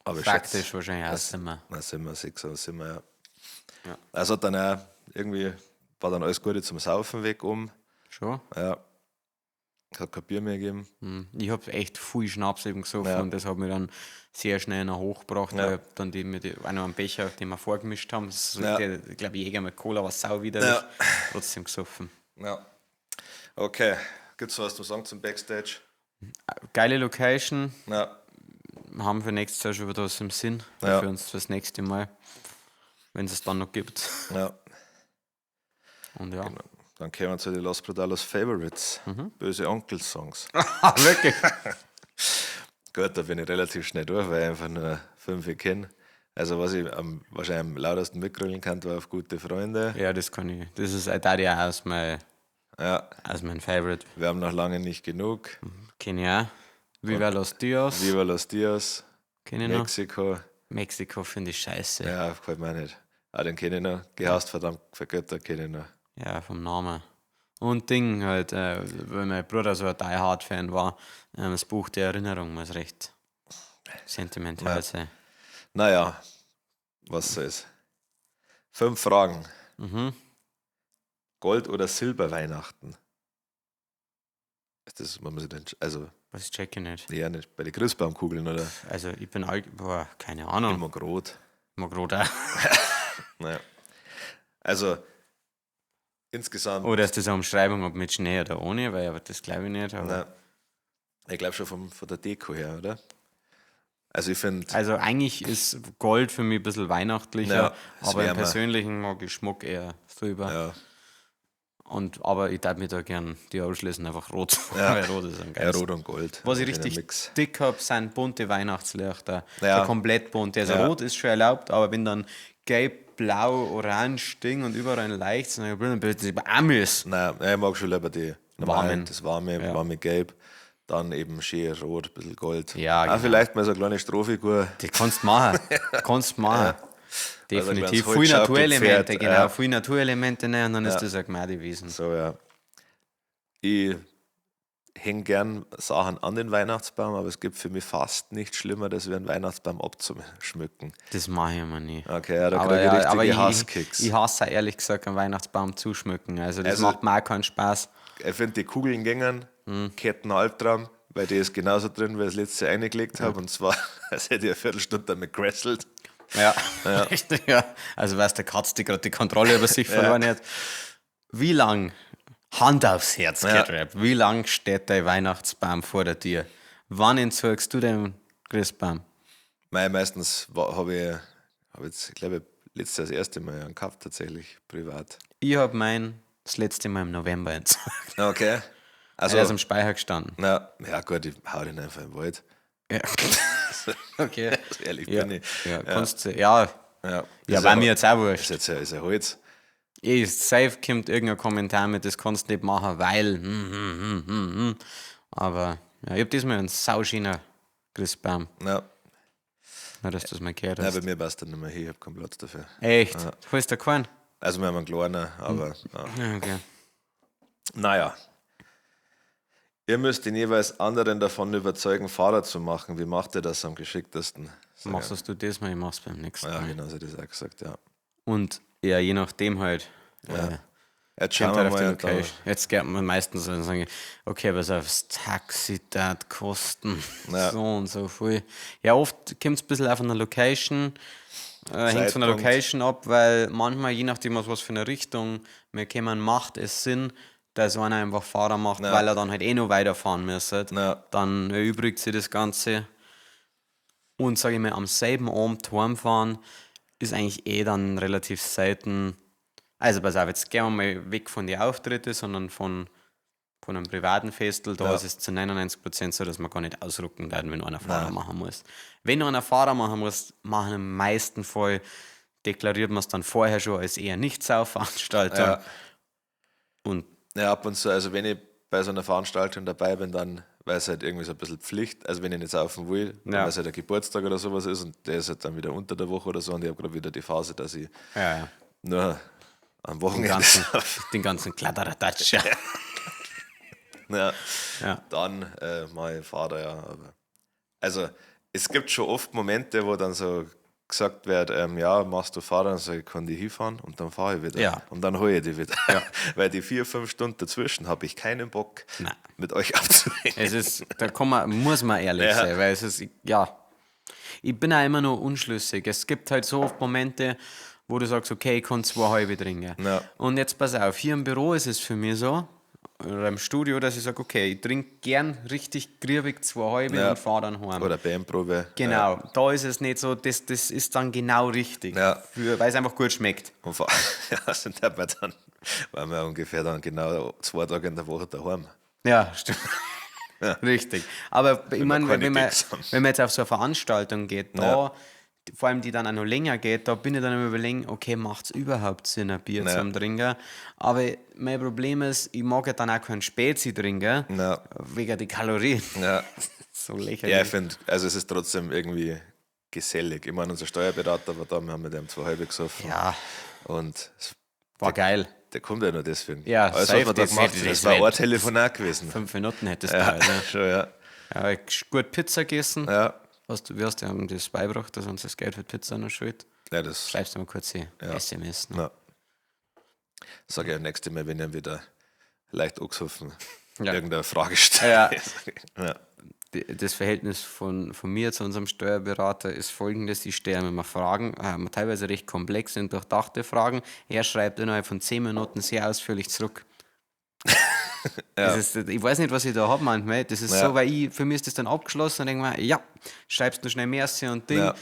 Aber ich Faktisch schätze, wahrscheinlich auch das- sind wir. Na, sind wir sechs, oder sind wir, ja. Ja. Also hat dann auch irgendwie, war dann alles Gute zum Saufen weg um. Schon? Ja. Es hat kein Bier mehr gegeben. Hm. Ich habe echt viel Schnaps eben gesoffen Ja. und das hat mich dann sehr schnell noch hochgebracht, Ja. weil ich hab dann die mit auch noch einen Becher, den wir vorgemischt haben. Das ist Ja. der, ich glaube, Jäger mit Cola war sau widerlich. Ja. Trotzdem gesoffen. Ja. Okay. Gibt's was zu sagen zum Backstage? Geile Location, Ja. haben für nächstes Jahr schon wieder was im Sinn. Ja. Für uns fürs nächste Mal, wenn es dann noch gibt. Ja. Und ja. Genau. Dann kommen wir zu den Los Brutalos Favorites. Mhm. Böse Onkel-Songs. Ah, wirklich? Gut, da bin ich relativ schnell durch, weil ich einfach nur fünf kenne. Also was ich am, wahrscheinlich am lautesten mitgrölen kann, war auf gute Freunde. Ja, das kann ich. Das ist da ja aus mein, Ja. aus mein Favorite. Wir haben noch lange nicht genug. Kenn ich auch. Viva los Dios. Viva los Dios. Kenn ich noch. Mexiko. Mexiko finde ich scheiße. Ja, gefällt mir auch nicht. Ah, den kenne ich noch. Gehasst, verdammt, vergöttert kenne ich noch. Ja, vom Namen. Und Ding halt, weil mein Bruder so ein Die Hard Fan war, das Buch der Erinnerung muss recht sentimental Ja. sein. Naja, was soll's. 5 Fragen. Mhm. Gold- oder Silberweihnachten? Ist das, man muss denn, also Was check ich nicht. eher nicht bei den Christbaumkugeln, oder? Also ich bin alt, boah, keine Ahnung. Ich mag rot. Ich mag rot auch. Naja. Also, insgesamt. Oder ist das eine Umschreibung, ob mit Schnee oder ohne, weil aber das glaube ich nicht. Aber Nein. Ich glaube schon von der Deko her, oder? Also ich finde, Also eigentlich ist Gold für mich ein bisschen weihnachtlicher, Ja, ist aber im wärmer. Persönlichen mag ich Schmuck eher silber. ja, Und, aber ich darf mir da gern die ausschließen, einfach rot. Ja. Weil rot ist am ja, geilsten. rot und Gold. Was ich Ein schöner richtig Mix. dick habe, sind bunte Weihnachtslichter. Ja. So komplett bunt. Also Ja. rot ist schon erlaubt, aber wenn dann gelb, blau, orange Ding und überall leicht, dann bin ich Amis. Nein, ja, ich mag schon lieber die normalen, Warmen. das warme, Ja. warme Gelb. Dann eben schön rot, ein bisschen Gold. Ja, Auch genau. vielleicht mal so eine kleine Strohfigur. Das kannst du machen. Kannst du machen. Definitiv. Also ein Viel kleines Naturelemente, Holzschaukelpferd, genau. ja. Viel Naturelemente, ne, und dann ist Ja. das ein Gmade gewesen. So, ja. Ich, hänge gern Sachen an den Weihnachtsbaum, aber es gibt für mich fast nichts Schlimmeres, wie einen Weihnachtsbaum abzuschmücken. Das mache ich immer nie. Okay, ja, da Aber, kriege ich ja, richtige aber ich, Hasskicks. ich hasse auch ehrlich gesagt, einen Weihnachtsbaum zuschmücken. Also das Also- macht mir auch keinen Spaß. Ich finde die Kugeln gängen, Ketten Albtraum, weil die ist genauso drin, wie ich das letzte eingelegt habe. Und zwar, als hätte ich eine Viertelstunde damit gerasselt. Ja. Richtig, ja. Also weißt der Katz, die gerade die Kontrolle über sich verloren hat. Wie lang, Hand aufs Herz, Ja. Catrap, wie lang steht dein Weihnachtsbaum vor der Tür? Wann entsorgst du den Christbaum? Mei, meistens habe ich, hab jetzt, ich glaube, letztes Jahr das erste Mal einen gehabt, tatsächlich, privat. Ich habe meinen das letzte Mal im November entsorgt. Okay. Also, Er ist am Speicher gestanden. na, ja gut, ich hau den einfach im Wald. Ja. Okay. Also ehrlich Ja, bin ich. ja, kannst du, ja, Ja, ja, Ist war mir jetzt auch wurscht. Ist jetzt ja, ist ja Holz. Eh, safe kommt irgendein Kommentar mit, das kannst du nicht machen, weil. Aber ja, ich hab diesmal einen sauschöner Christbaum. Ja. Nur, dass du das mal gehört Nein, hast. bei mir passt der nicht mehr hin, ich hab keinen Platz dafür. Echt? Holst du keinen? Also wir haben einen kleinen, aber ja. Ja, okay. Naja. Ihr müsst den jeweils anderen davon überzeugen, Fahrer zu machen. Wie macht ihr das am geschicktesten? Sag Machst das du diesmal, ich mach's beim nächsten ich. Ja, Mal. genau, so hätte ich es auch gesagt, ja. Und ja, je nachdem halt. Ja. Jetzt schauen Kommt wir halt auf die mal. Da, Location. Jetzt geht man meistens und sagen, okay, pass auf, das Taxi dat kosten. Ja. So und so viel. Ja, oft kommt es ein bisschen auch von der Location, hängt von der Zeitpunkt. Location ab, weil manchmal, je nachdem, aus was für eine Richtung wir kommen, macht es Sinn, dass einer einfach Fahrer macht, weil er dann halt eh noch weiterfahren müsste. Ja. Dann erübrigt sich das Ganze. Und sage ich mal, am selben Abend heimfahren ist eigentlich eh dann relativ selten. Also pass auf, jetzt gehen wir mal weg von den Auftritten, sondern von einem privaten Festel. Da Ja. ist es zu 99% so, dass man gar nicht ausrücken darf, wenn einer Fahrer machen muss. Wenn einer Fahrer machen muss, machen im meisten Fall, deklariert man es dann vorher schon als eher nicht Saufveranstaltung. Ja. Und ja, ab und zu, also wenn ich bei so einer Veranstaltung dabei bin, dann weil es halt irgendwie so ein bisschen Pflicht, also wenn ich nicht saufen will, Ja. weil es halt ein Geburtstag oder sowas ist und der ist halt dann wieder unter der Woche oder so und ich habe gerade wieder die Phase, dass ich ja, ja, nur am den Wochenende ganzen, saufe. den ganzen Kladderadatsch. Ja. Ja. Ja. Dann mache ich Fahrer, ja. Aber also es gibt schon oft Momente, wo dann so gesagt wird, ja, machst du Fahrer, dann sag ich, kann die hinfahren und dann fahre ich wieder. Ja. Und dann hole ich die wieder. Weil die 4, 5 Stunden dazwischen habe ich keinen Bock, Nein. mit euch abzuhängen. Es ist, da kann man, muss man ehrlich Ja. sein, weil es ist, ja, ich bin auch immer noch unschlüssig. Es gibt halt so oft Momente, wo du sagst, okay, ich kann zwei halbe trinken. Ja. Und jetzt pass auf, hier im Büro ist es für mich so, oder im Studio, dass ich sage, okay, ich trinke gern richtig griebig zwei halbe Ja. und fahre dann heim. Oder Bandprobe. Genau, da ist es nicht so, das ist dann genau richtig, Ja. weil es einfach gut schmeckt. Und vor, ja, sind dabei dann, waren wir ungefähr dann genau 2 Tage in der Woche daheim. Ja, stimmt. Richtig. Aber ich meine, keine wenn man, Gigs haben. wenn man jetzt auf so eine Veranstaltung geht, da, vor allem die dann auch noch länger geht, da bin ich dann immer überlegen, okay, macht es überhaupt Sinn, ein Bier Ja. zum Trinken? Aber mein Problem ist, ich mag ja dann auch kein Spezi trinken, Ja. wegen die Kalorien. Ja. So lächerlich. Ja, ich finde, also es ist trotzdem irgendwie gesellig. Ich meine, unser Steuerberater war da, wir haben mit dem 2 halbe gesoffen. Ja, Und es war geil. Der kommt ja nur deswegen. Ja, alles, was safe, wir da das gemacht hätte- haben, das das war wär- ein Telefonat gewesen. 5 Minuten hättest du Ja, halt, ne? schon, ja. Ja, ich gut Pizza gegessen. Ja, Hast du, wie hast du ihm das beigebracht, dass uns das Geld für Pizza noch schuld? ja das. Schreibst du mal kurz die SMS. Ne? Ja. Sag ich nächstes Mal, wenn ihr wieder leicht angesoffen Ja. irgendeine Frage stellt. Ja. Ja. Das Verhältnis von mir zu unserem Steuerberater ist folgendes: Ich stelle ihm immer Fragen, teilweise recht komplexe und durchdachte Fragen. Er schreibt innerhalb von 10 Minuten sehr ausführlich zurück. Das ist, ich weiß nicht, was ich da habe manchmal. Das ist Ja. so, weil ich, für mich ist das dann abgeschlossen und denke mir, ja, schreibst du schnell Merci und Ding. Ja.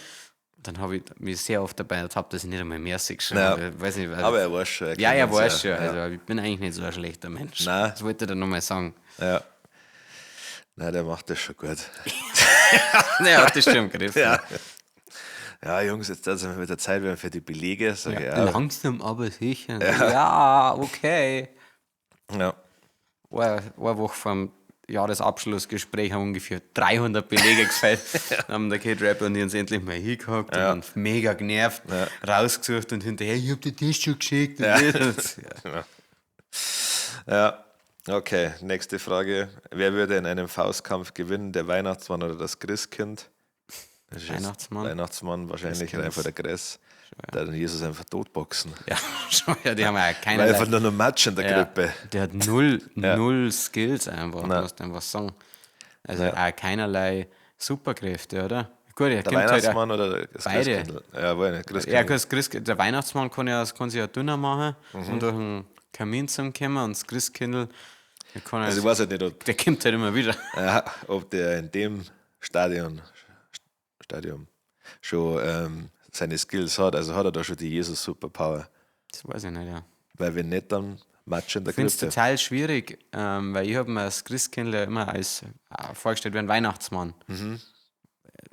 Dann habe ich mich sehr oft dabei ertappt, dass ich nicht einmal Merci geschrieben Ja. habe. Ich Weiß nicht, weil- Aber er weiß schon. Er ja, kennt er uns weiß schon. Ja. Also, ich bin eigentlich nicht so ein schlechter Mensch. Nein. Das wollte ich dann nochmal sagen. Ja. Nein, der macht das schon gut. Naja, hat das schon im Griff. Ja. Ja, Jungs, jetzt sind wir mit der Zeit werden für die Belege. Sag ich, ja. Langsam, aber sicher. Ja, okay. Ja. Eine Woche vor dem Jahresabschlussgespräch haben ungefähr 300 Belege gefällt. Dann haben der Kid Rapper und ich uns endlich mal hingehockt und dann mega genervt, rausgesucht und hinterher, ich hab dir das schon geschickt. Und das. Ja. Ja. Okay, nächste Frage. Wer würde in einem Faustkampf gewinnen, der Weihnachtsmann oder das Christkind? Das ist jetzt Weihnachtsmann. Weihnachtsmann, wahrscheinlich Christkind. einfach der Gress. Der den Jesus einfach totboxen. Ja, schon, ja, die haben ja Weil keine. einfach nur noch Matsch in der Ja, Grippe. der hat null Skills einfach, musst du einfach sagen. Also auch keinerlei Superkräfte, oder? Gut, er Der kommt halt auch, Weihnachtsmann oder das Beide. Christkindl? Ja, wohl nicht. Christkindl. ja, gut, das Christ, der Weihnachtsmann kann sich ja dünner machen und durch den Kamin zusammenkommen und das Christkindl, der kann Also ich halt, weiß halt nicht, ob, der kommt halt immer wieder. ja, ob der in dem Stadium schon seine Skills hat. Also hat er da schon die Jesus-Superpower. Das weiß ich nicht, ja. Weil wenn nicht, dann Matsch in der Ich finde es Grippe. total schwierig, weil ich habe mir das Christkindl ja immer als vorgestellt wie ein Weihnachtsmann.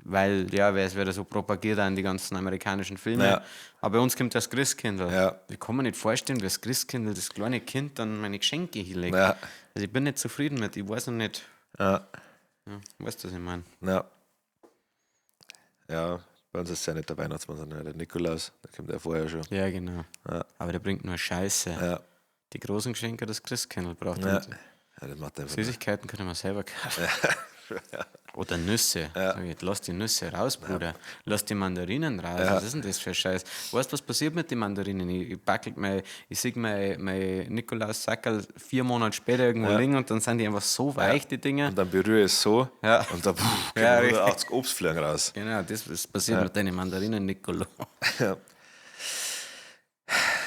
Weil, ja, weil es wird ja so propagiert auch in die ganzen amerikanischen Filme. Ja. Aber bei uns kommt das Christkindl. Ja. Ich kann mir nicht vorstellen, wie das Christkindl, das kleine Kind, dann meine Geschenke hinlegt. Ja. Also ich bin nicht zufrieden mit, ich weiß noch nicht. Ja. Ja, weißt du, was ich meine? Ja. Ja, bei uns ist es ja nicht der Weihnachtsmann, sondern der Nikolaus. Da kommt er vorher schon. Ja, genau. Ja. Aber der bringt nur Scheiße. Ja. Die großen Geschenke das Christkindl braucht. Ja. Und Ja, das macht einfach. Süßigkeiten können wir selber kaufen. Oder Nüsse. Sag ich, lass die Nüsse raus, Bruder. Lass die Mandarinen raus. Was ist denn das für ein Scheiß? Weißt du, was passiert mit den Mandarinen? Ich backel mein, ich sehe mein, mein Nikolaus-Sackerl 4 Monate später irgendwo liegen und dann sind die einfach so weich, die Dinger. Und dann berühre ich es so und dann pff, Ja, kommen richtig. 180 Obstfliegen raus. Genau, das ist passiert mit deinen Mandarinen, Nicolo. Ja.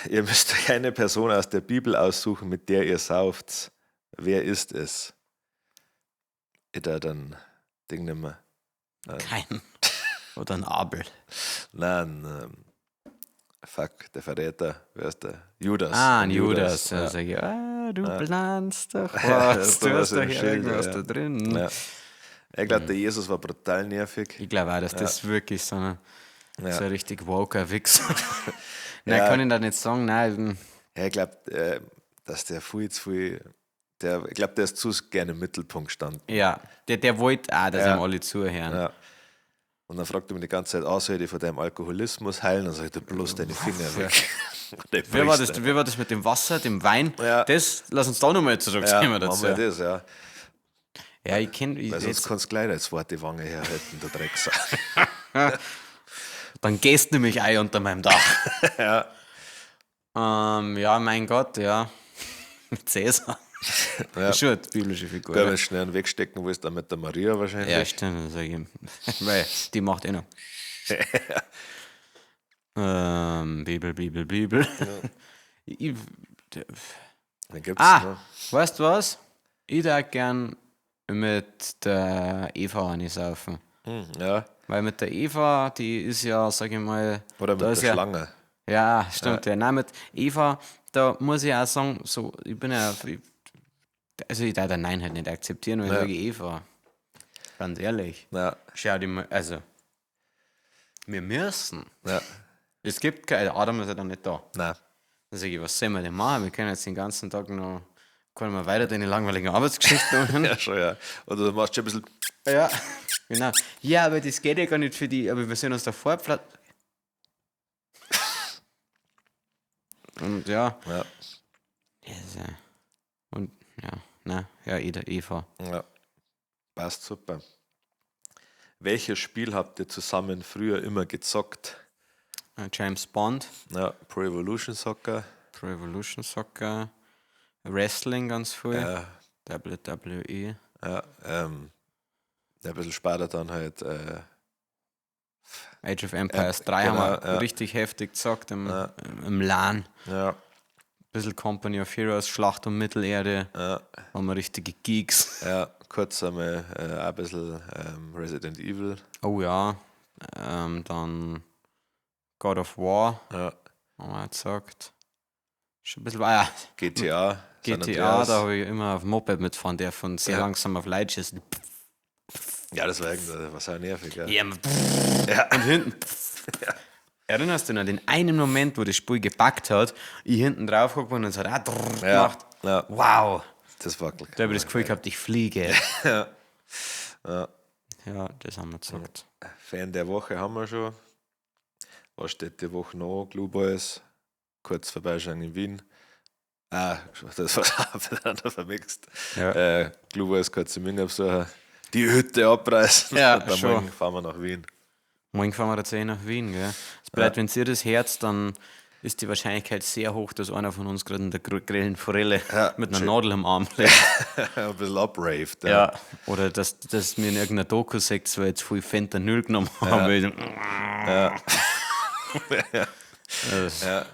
Ihr müsst euch eine Person aus der Bibel aussuchen, mit der ihr sauft. Wer ist es? Ich da dann Ding nicht mehr. Kein. Oder ein Abel. Nein, fuck, der Verräter, wer ist der? Judas. Ah, ein Judas. Ja. Da sag ich, ah, du planst doch Ja, was. da Du was hast doch im hier Schilde, irgendwas ja. da drin. Ja. Ich glaube, der Jesus war brutal nervig. Ich glaube auch, dass das wirklich so ein, Ja. so ein richtig woker Wichser. Nein, Ja. kann ich da nicht sagen. Nein, Ja, ich glaube, dass der viel zu viel, ich glaube, der ist zu gerne im Mittelpunkt gestanden. ja, der wollte auch, dass Ja. ihm alle zuhören. Ja. Und dann fragt er mich die ganze Zeit, ah, soll ich dich von deinem Alkoholismus heilen? Dann sag ich, du bloß deine Finger weg. Und der Wie war, brichst das, wie war das mit dem Wasser, dem Wein? Ja. Das, lass uns da nochmal zurückkommen Ja, dazu. machen wir das, ja. Ja, ich kenne. Weil sonst kannst du gleich eine zweite Wange herhalten, der Drecksack. Dann gehst du nämlich ein unter meinem Dach. Ja. Ja, mein Gott, ja. Mit Cäsar. Ja. Ist schon eine biblische Figur. Wenn oder? du schnell einen wegstecken willst, dann mit der Maria wahrscheinlich. Ja, stimmt, das sag ich. Weil die macht eh noch. Bibel, Bibel, Bibel. Ich, Dann gibt's, ah, ne? weißt du was? Ich darf gern mit der Eva saufen. Ja. Weil mit der Eva, die ist ja, sag ich mal. Oder mit da der ist ja, Schlange. Ja, stimmt. Ja. Nein, mit Eva, da muss ich auch sagen, so, ich bin ja. Also ich darf da Nein halt nicht akzeptieren, weil ich sage Eva. Ganz ehrlich. Ja, Schau dir mal, also. Wir müssen. ja. Es gibt keine, Adam ist ja dann nicht da. Nein. Dann sage ich, was sollen wir denn machen? Wir können jetzt den ganzen Tag noch, können wir weiter deine langweiligen Arbeitsgeschichten anhören. Ja, schon, ja. Oder du machst schon ein bisschen. Ja, genau. Ja, aber das geht ja gar nicht für die, aber wir sind uns da vorgepflanzt. Und ja. Ja, Ja, ist ja. Und ja, na, ja, Eva. ja. Passt super. Welches Spiel habt ihr zusammen früher immer gezockt? James Bond, Ja, Pro Evolution Soccer. Pro Evolution Soccer, Wrestling ganz viel, Ja, WWE. ja, ja, ein bisschen später dann halt. Age of Empires 3 genau, haben wir ja. richtig heftig gezockt im, Ja. im LAN. Ja, Bisschen Company of Heroes, Schlacht um Mittelerde, ja, waren wir richtige Geeks. ja, kurz einmal auch ein bisschen Resident Evil. Oh ja, dann God of War Ja, haben wir auch gezockt. Schon ein bisschen, ah ja, GTA. San GTA, Andreas. da habe ich immer auf Moped mitfahren dürfen und sehr Ja. langsam auf Leute schießen. Ja, das war irgendwie, das war sehr nervig. Ja. Ja, Und hinten. Erinnerst du dich an den einen Moment, wo das Spiel gepackt hat, ich hinten drauf geguckt bin und es hat auch drrrr Ja, gemacht. ja. Wow. Das war Da habe ich das Gefühl gehabt, ich fliege. Ja. Ja. Ja, das haben wir gezockt. Fan der Woche haben wir schon. Was steht die Woche noch? Glue Boys. Kurz vorbeischauen in Wien. Ah, das war miteinander vermixt. Ja. Gluber ist kurz im München besuchen. Die Hütte abreißen. Ja, und dann schon. morgen fahren wir nach Wien. Morgen fahren wir tatsächlich nach Wien, gell? Es bleibt, wenn ihr das Herz, dann ist die Wahrscheinlichkeit sehr hoch, dass einer von uns gerade in der grellen Forelle Ja, mit einer schön. Nadel im Arm liegt. Ein bisschen abraved. Ja. Oder dass mir in irgendeiner Doku sagt, weil ich jetzt viel Fentanyl genommen habe. Ja. Das, Ja.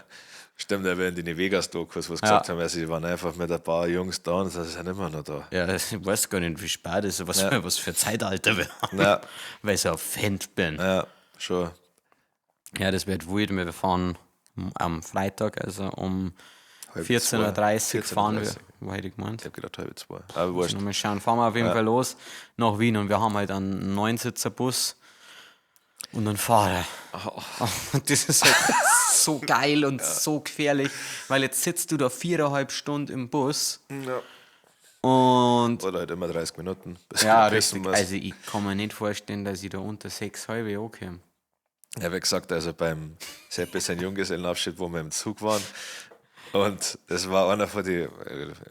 Stimmt, ja, während in den Vegas-Dokus, was gesagt haben, also sie waren einfach mit ein paar Jungs da und sie sind immer noch da. ja, ich weiß gar nicht, wie spät ist, was für Zeitalter wir haben. Ja. Weil ich so auf Fent bin. Ja, schon. Ja, das wird wild. Wir fahren am Freitag, also um Halb 14.30 Uhr zwei. fahren wir. 14.30 Wo hätte ich gemeint? Ich hab gedacht, 1:30. Aber wurscht. Mal schauen, fahren wir auf jeden Fall los nach Wien und wir haben halt einen 9-Sitzer-Bus und einen Fahrer. Oh. Und das ist halt so geil und so gefährlich, weil jetzt sitzt du da 4,5 Stunden im Bus Ja. und Oder halt immer 30 Minuten. Bis ja, du pissen richtig. musst. Also ich kann mir nicht vorstellen, dass ich da unter 6,5 ankomme. Ja, wie gesagt, also beim Seppi sein Junggesellenabschied, wo wir im Zug waren. Und das war einer von den,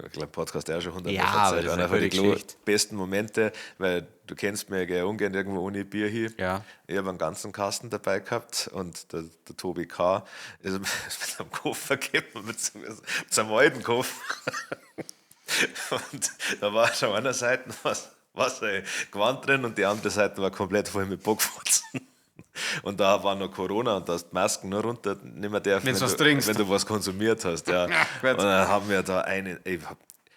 ich glaube, Podcast auch schon hundertmal Ja, aber erzählt, das ist einer eine von den gute Geschichte. besten Momente, weil du kennst mich, ich gehe ungern irgendwo ohne Bier hin. Ja. Ich habe einen ganzen Kasten dabei gehabt und der Tobi K. ist mit einem Koffer gekommen, mit so einem alten Koffer. Und da war schon auf einer Seite was ein Gewand drin und die andere Seite war komplett voll mit Bockfotzen. Und da war noch Corona und da hast du die Masken nur runter nicht mehr dürfen, Wenn's was trinkst. wenn du was konsumiert hast. Ja. gut. Und dann haben wir da eine,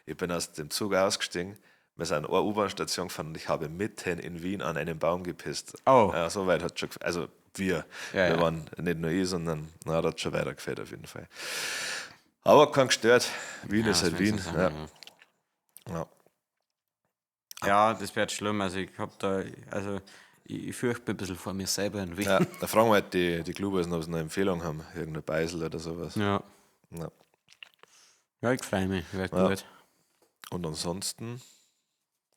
ich bin aus dem Zug ausgestiegen, wir sind an eine U-Bahn-Station gefahren und ich habe mitten in Wien an einen Baum gepisst. Oh. Ja, so weit hat schon, also wir, Ja, wir ja. waren nicht nur ich, sondern na, das hat schon weitergefällt auf jeden Fall. Aber kein gestört. Wien ist was halt willst Wien. du sagen, Ja. Ja. Ja, das wird schlimm. Also ich hab da, also ich fürchte mich ein bisschen vor mir selber in Wien. Ja, da fragen wir halt die Clubers, ob sie eine Empfehlung haben, irgendeine Beisel oder sowas. Ja, Ja. ja ich freue mich. Wird Ja. gut. Und ansonsten,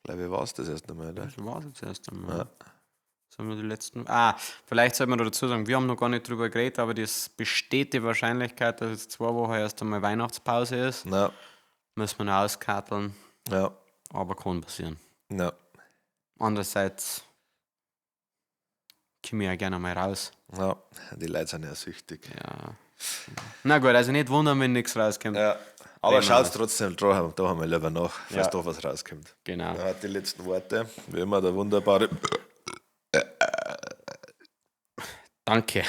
glaube ich, war es das erst einmal, oder? Das war's jetzt erst einmal. Sollen wir die letzten. Ah, vielleicht sollte man noch dazu sagen, wir haben noch gar nicht drüber geredet, aber das besteht die Wahrscheinlichkeit, dass jetzt 2 Wochen erst einmal Weihnachtspause ist. Na, Müssen wir noch auskarteln, ja, aber kann passieren. ja, Andererseits komme ich ja gerne mal raus. ja. Die Leute sind ja süchtig. Ja. Na gut, also nicht wundern, wenn nichts rauskommt. Ja. Aber Reden wir schaut was. trotzdem, da haben wir lieber nach, falls Ja. doch was rauskommt. Genau. Da hat die letzten Worte, wie immer der wunderbare. Danke.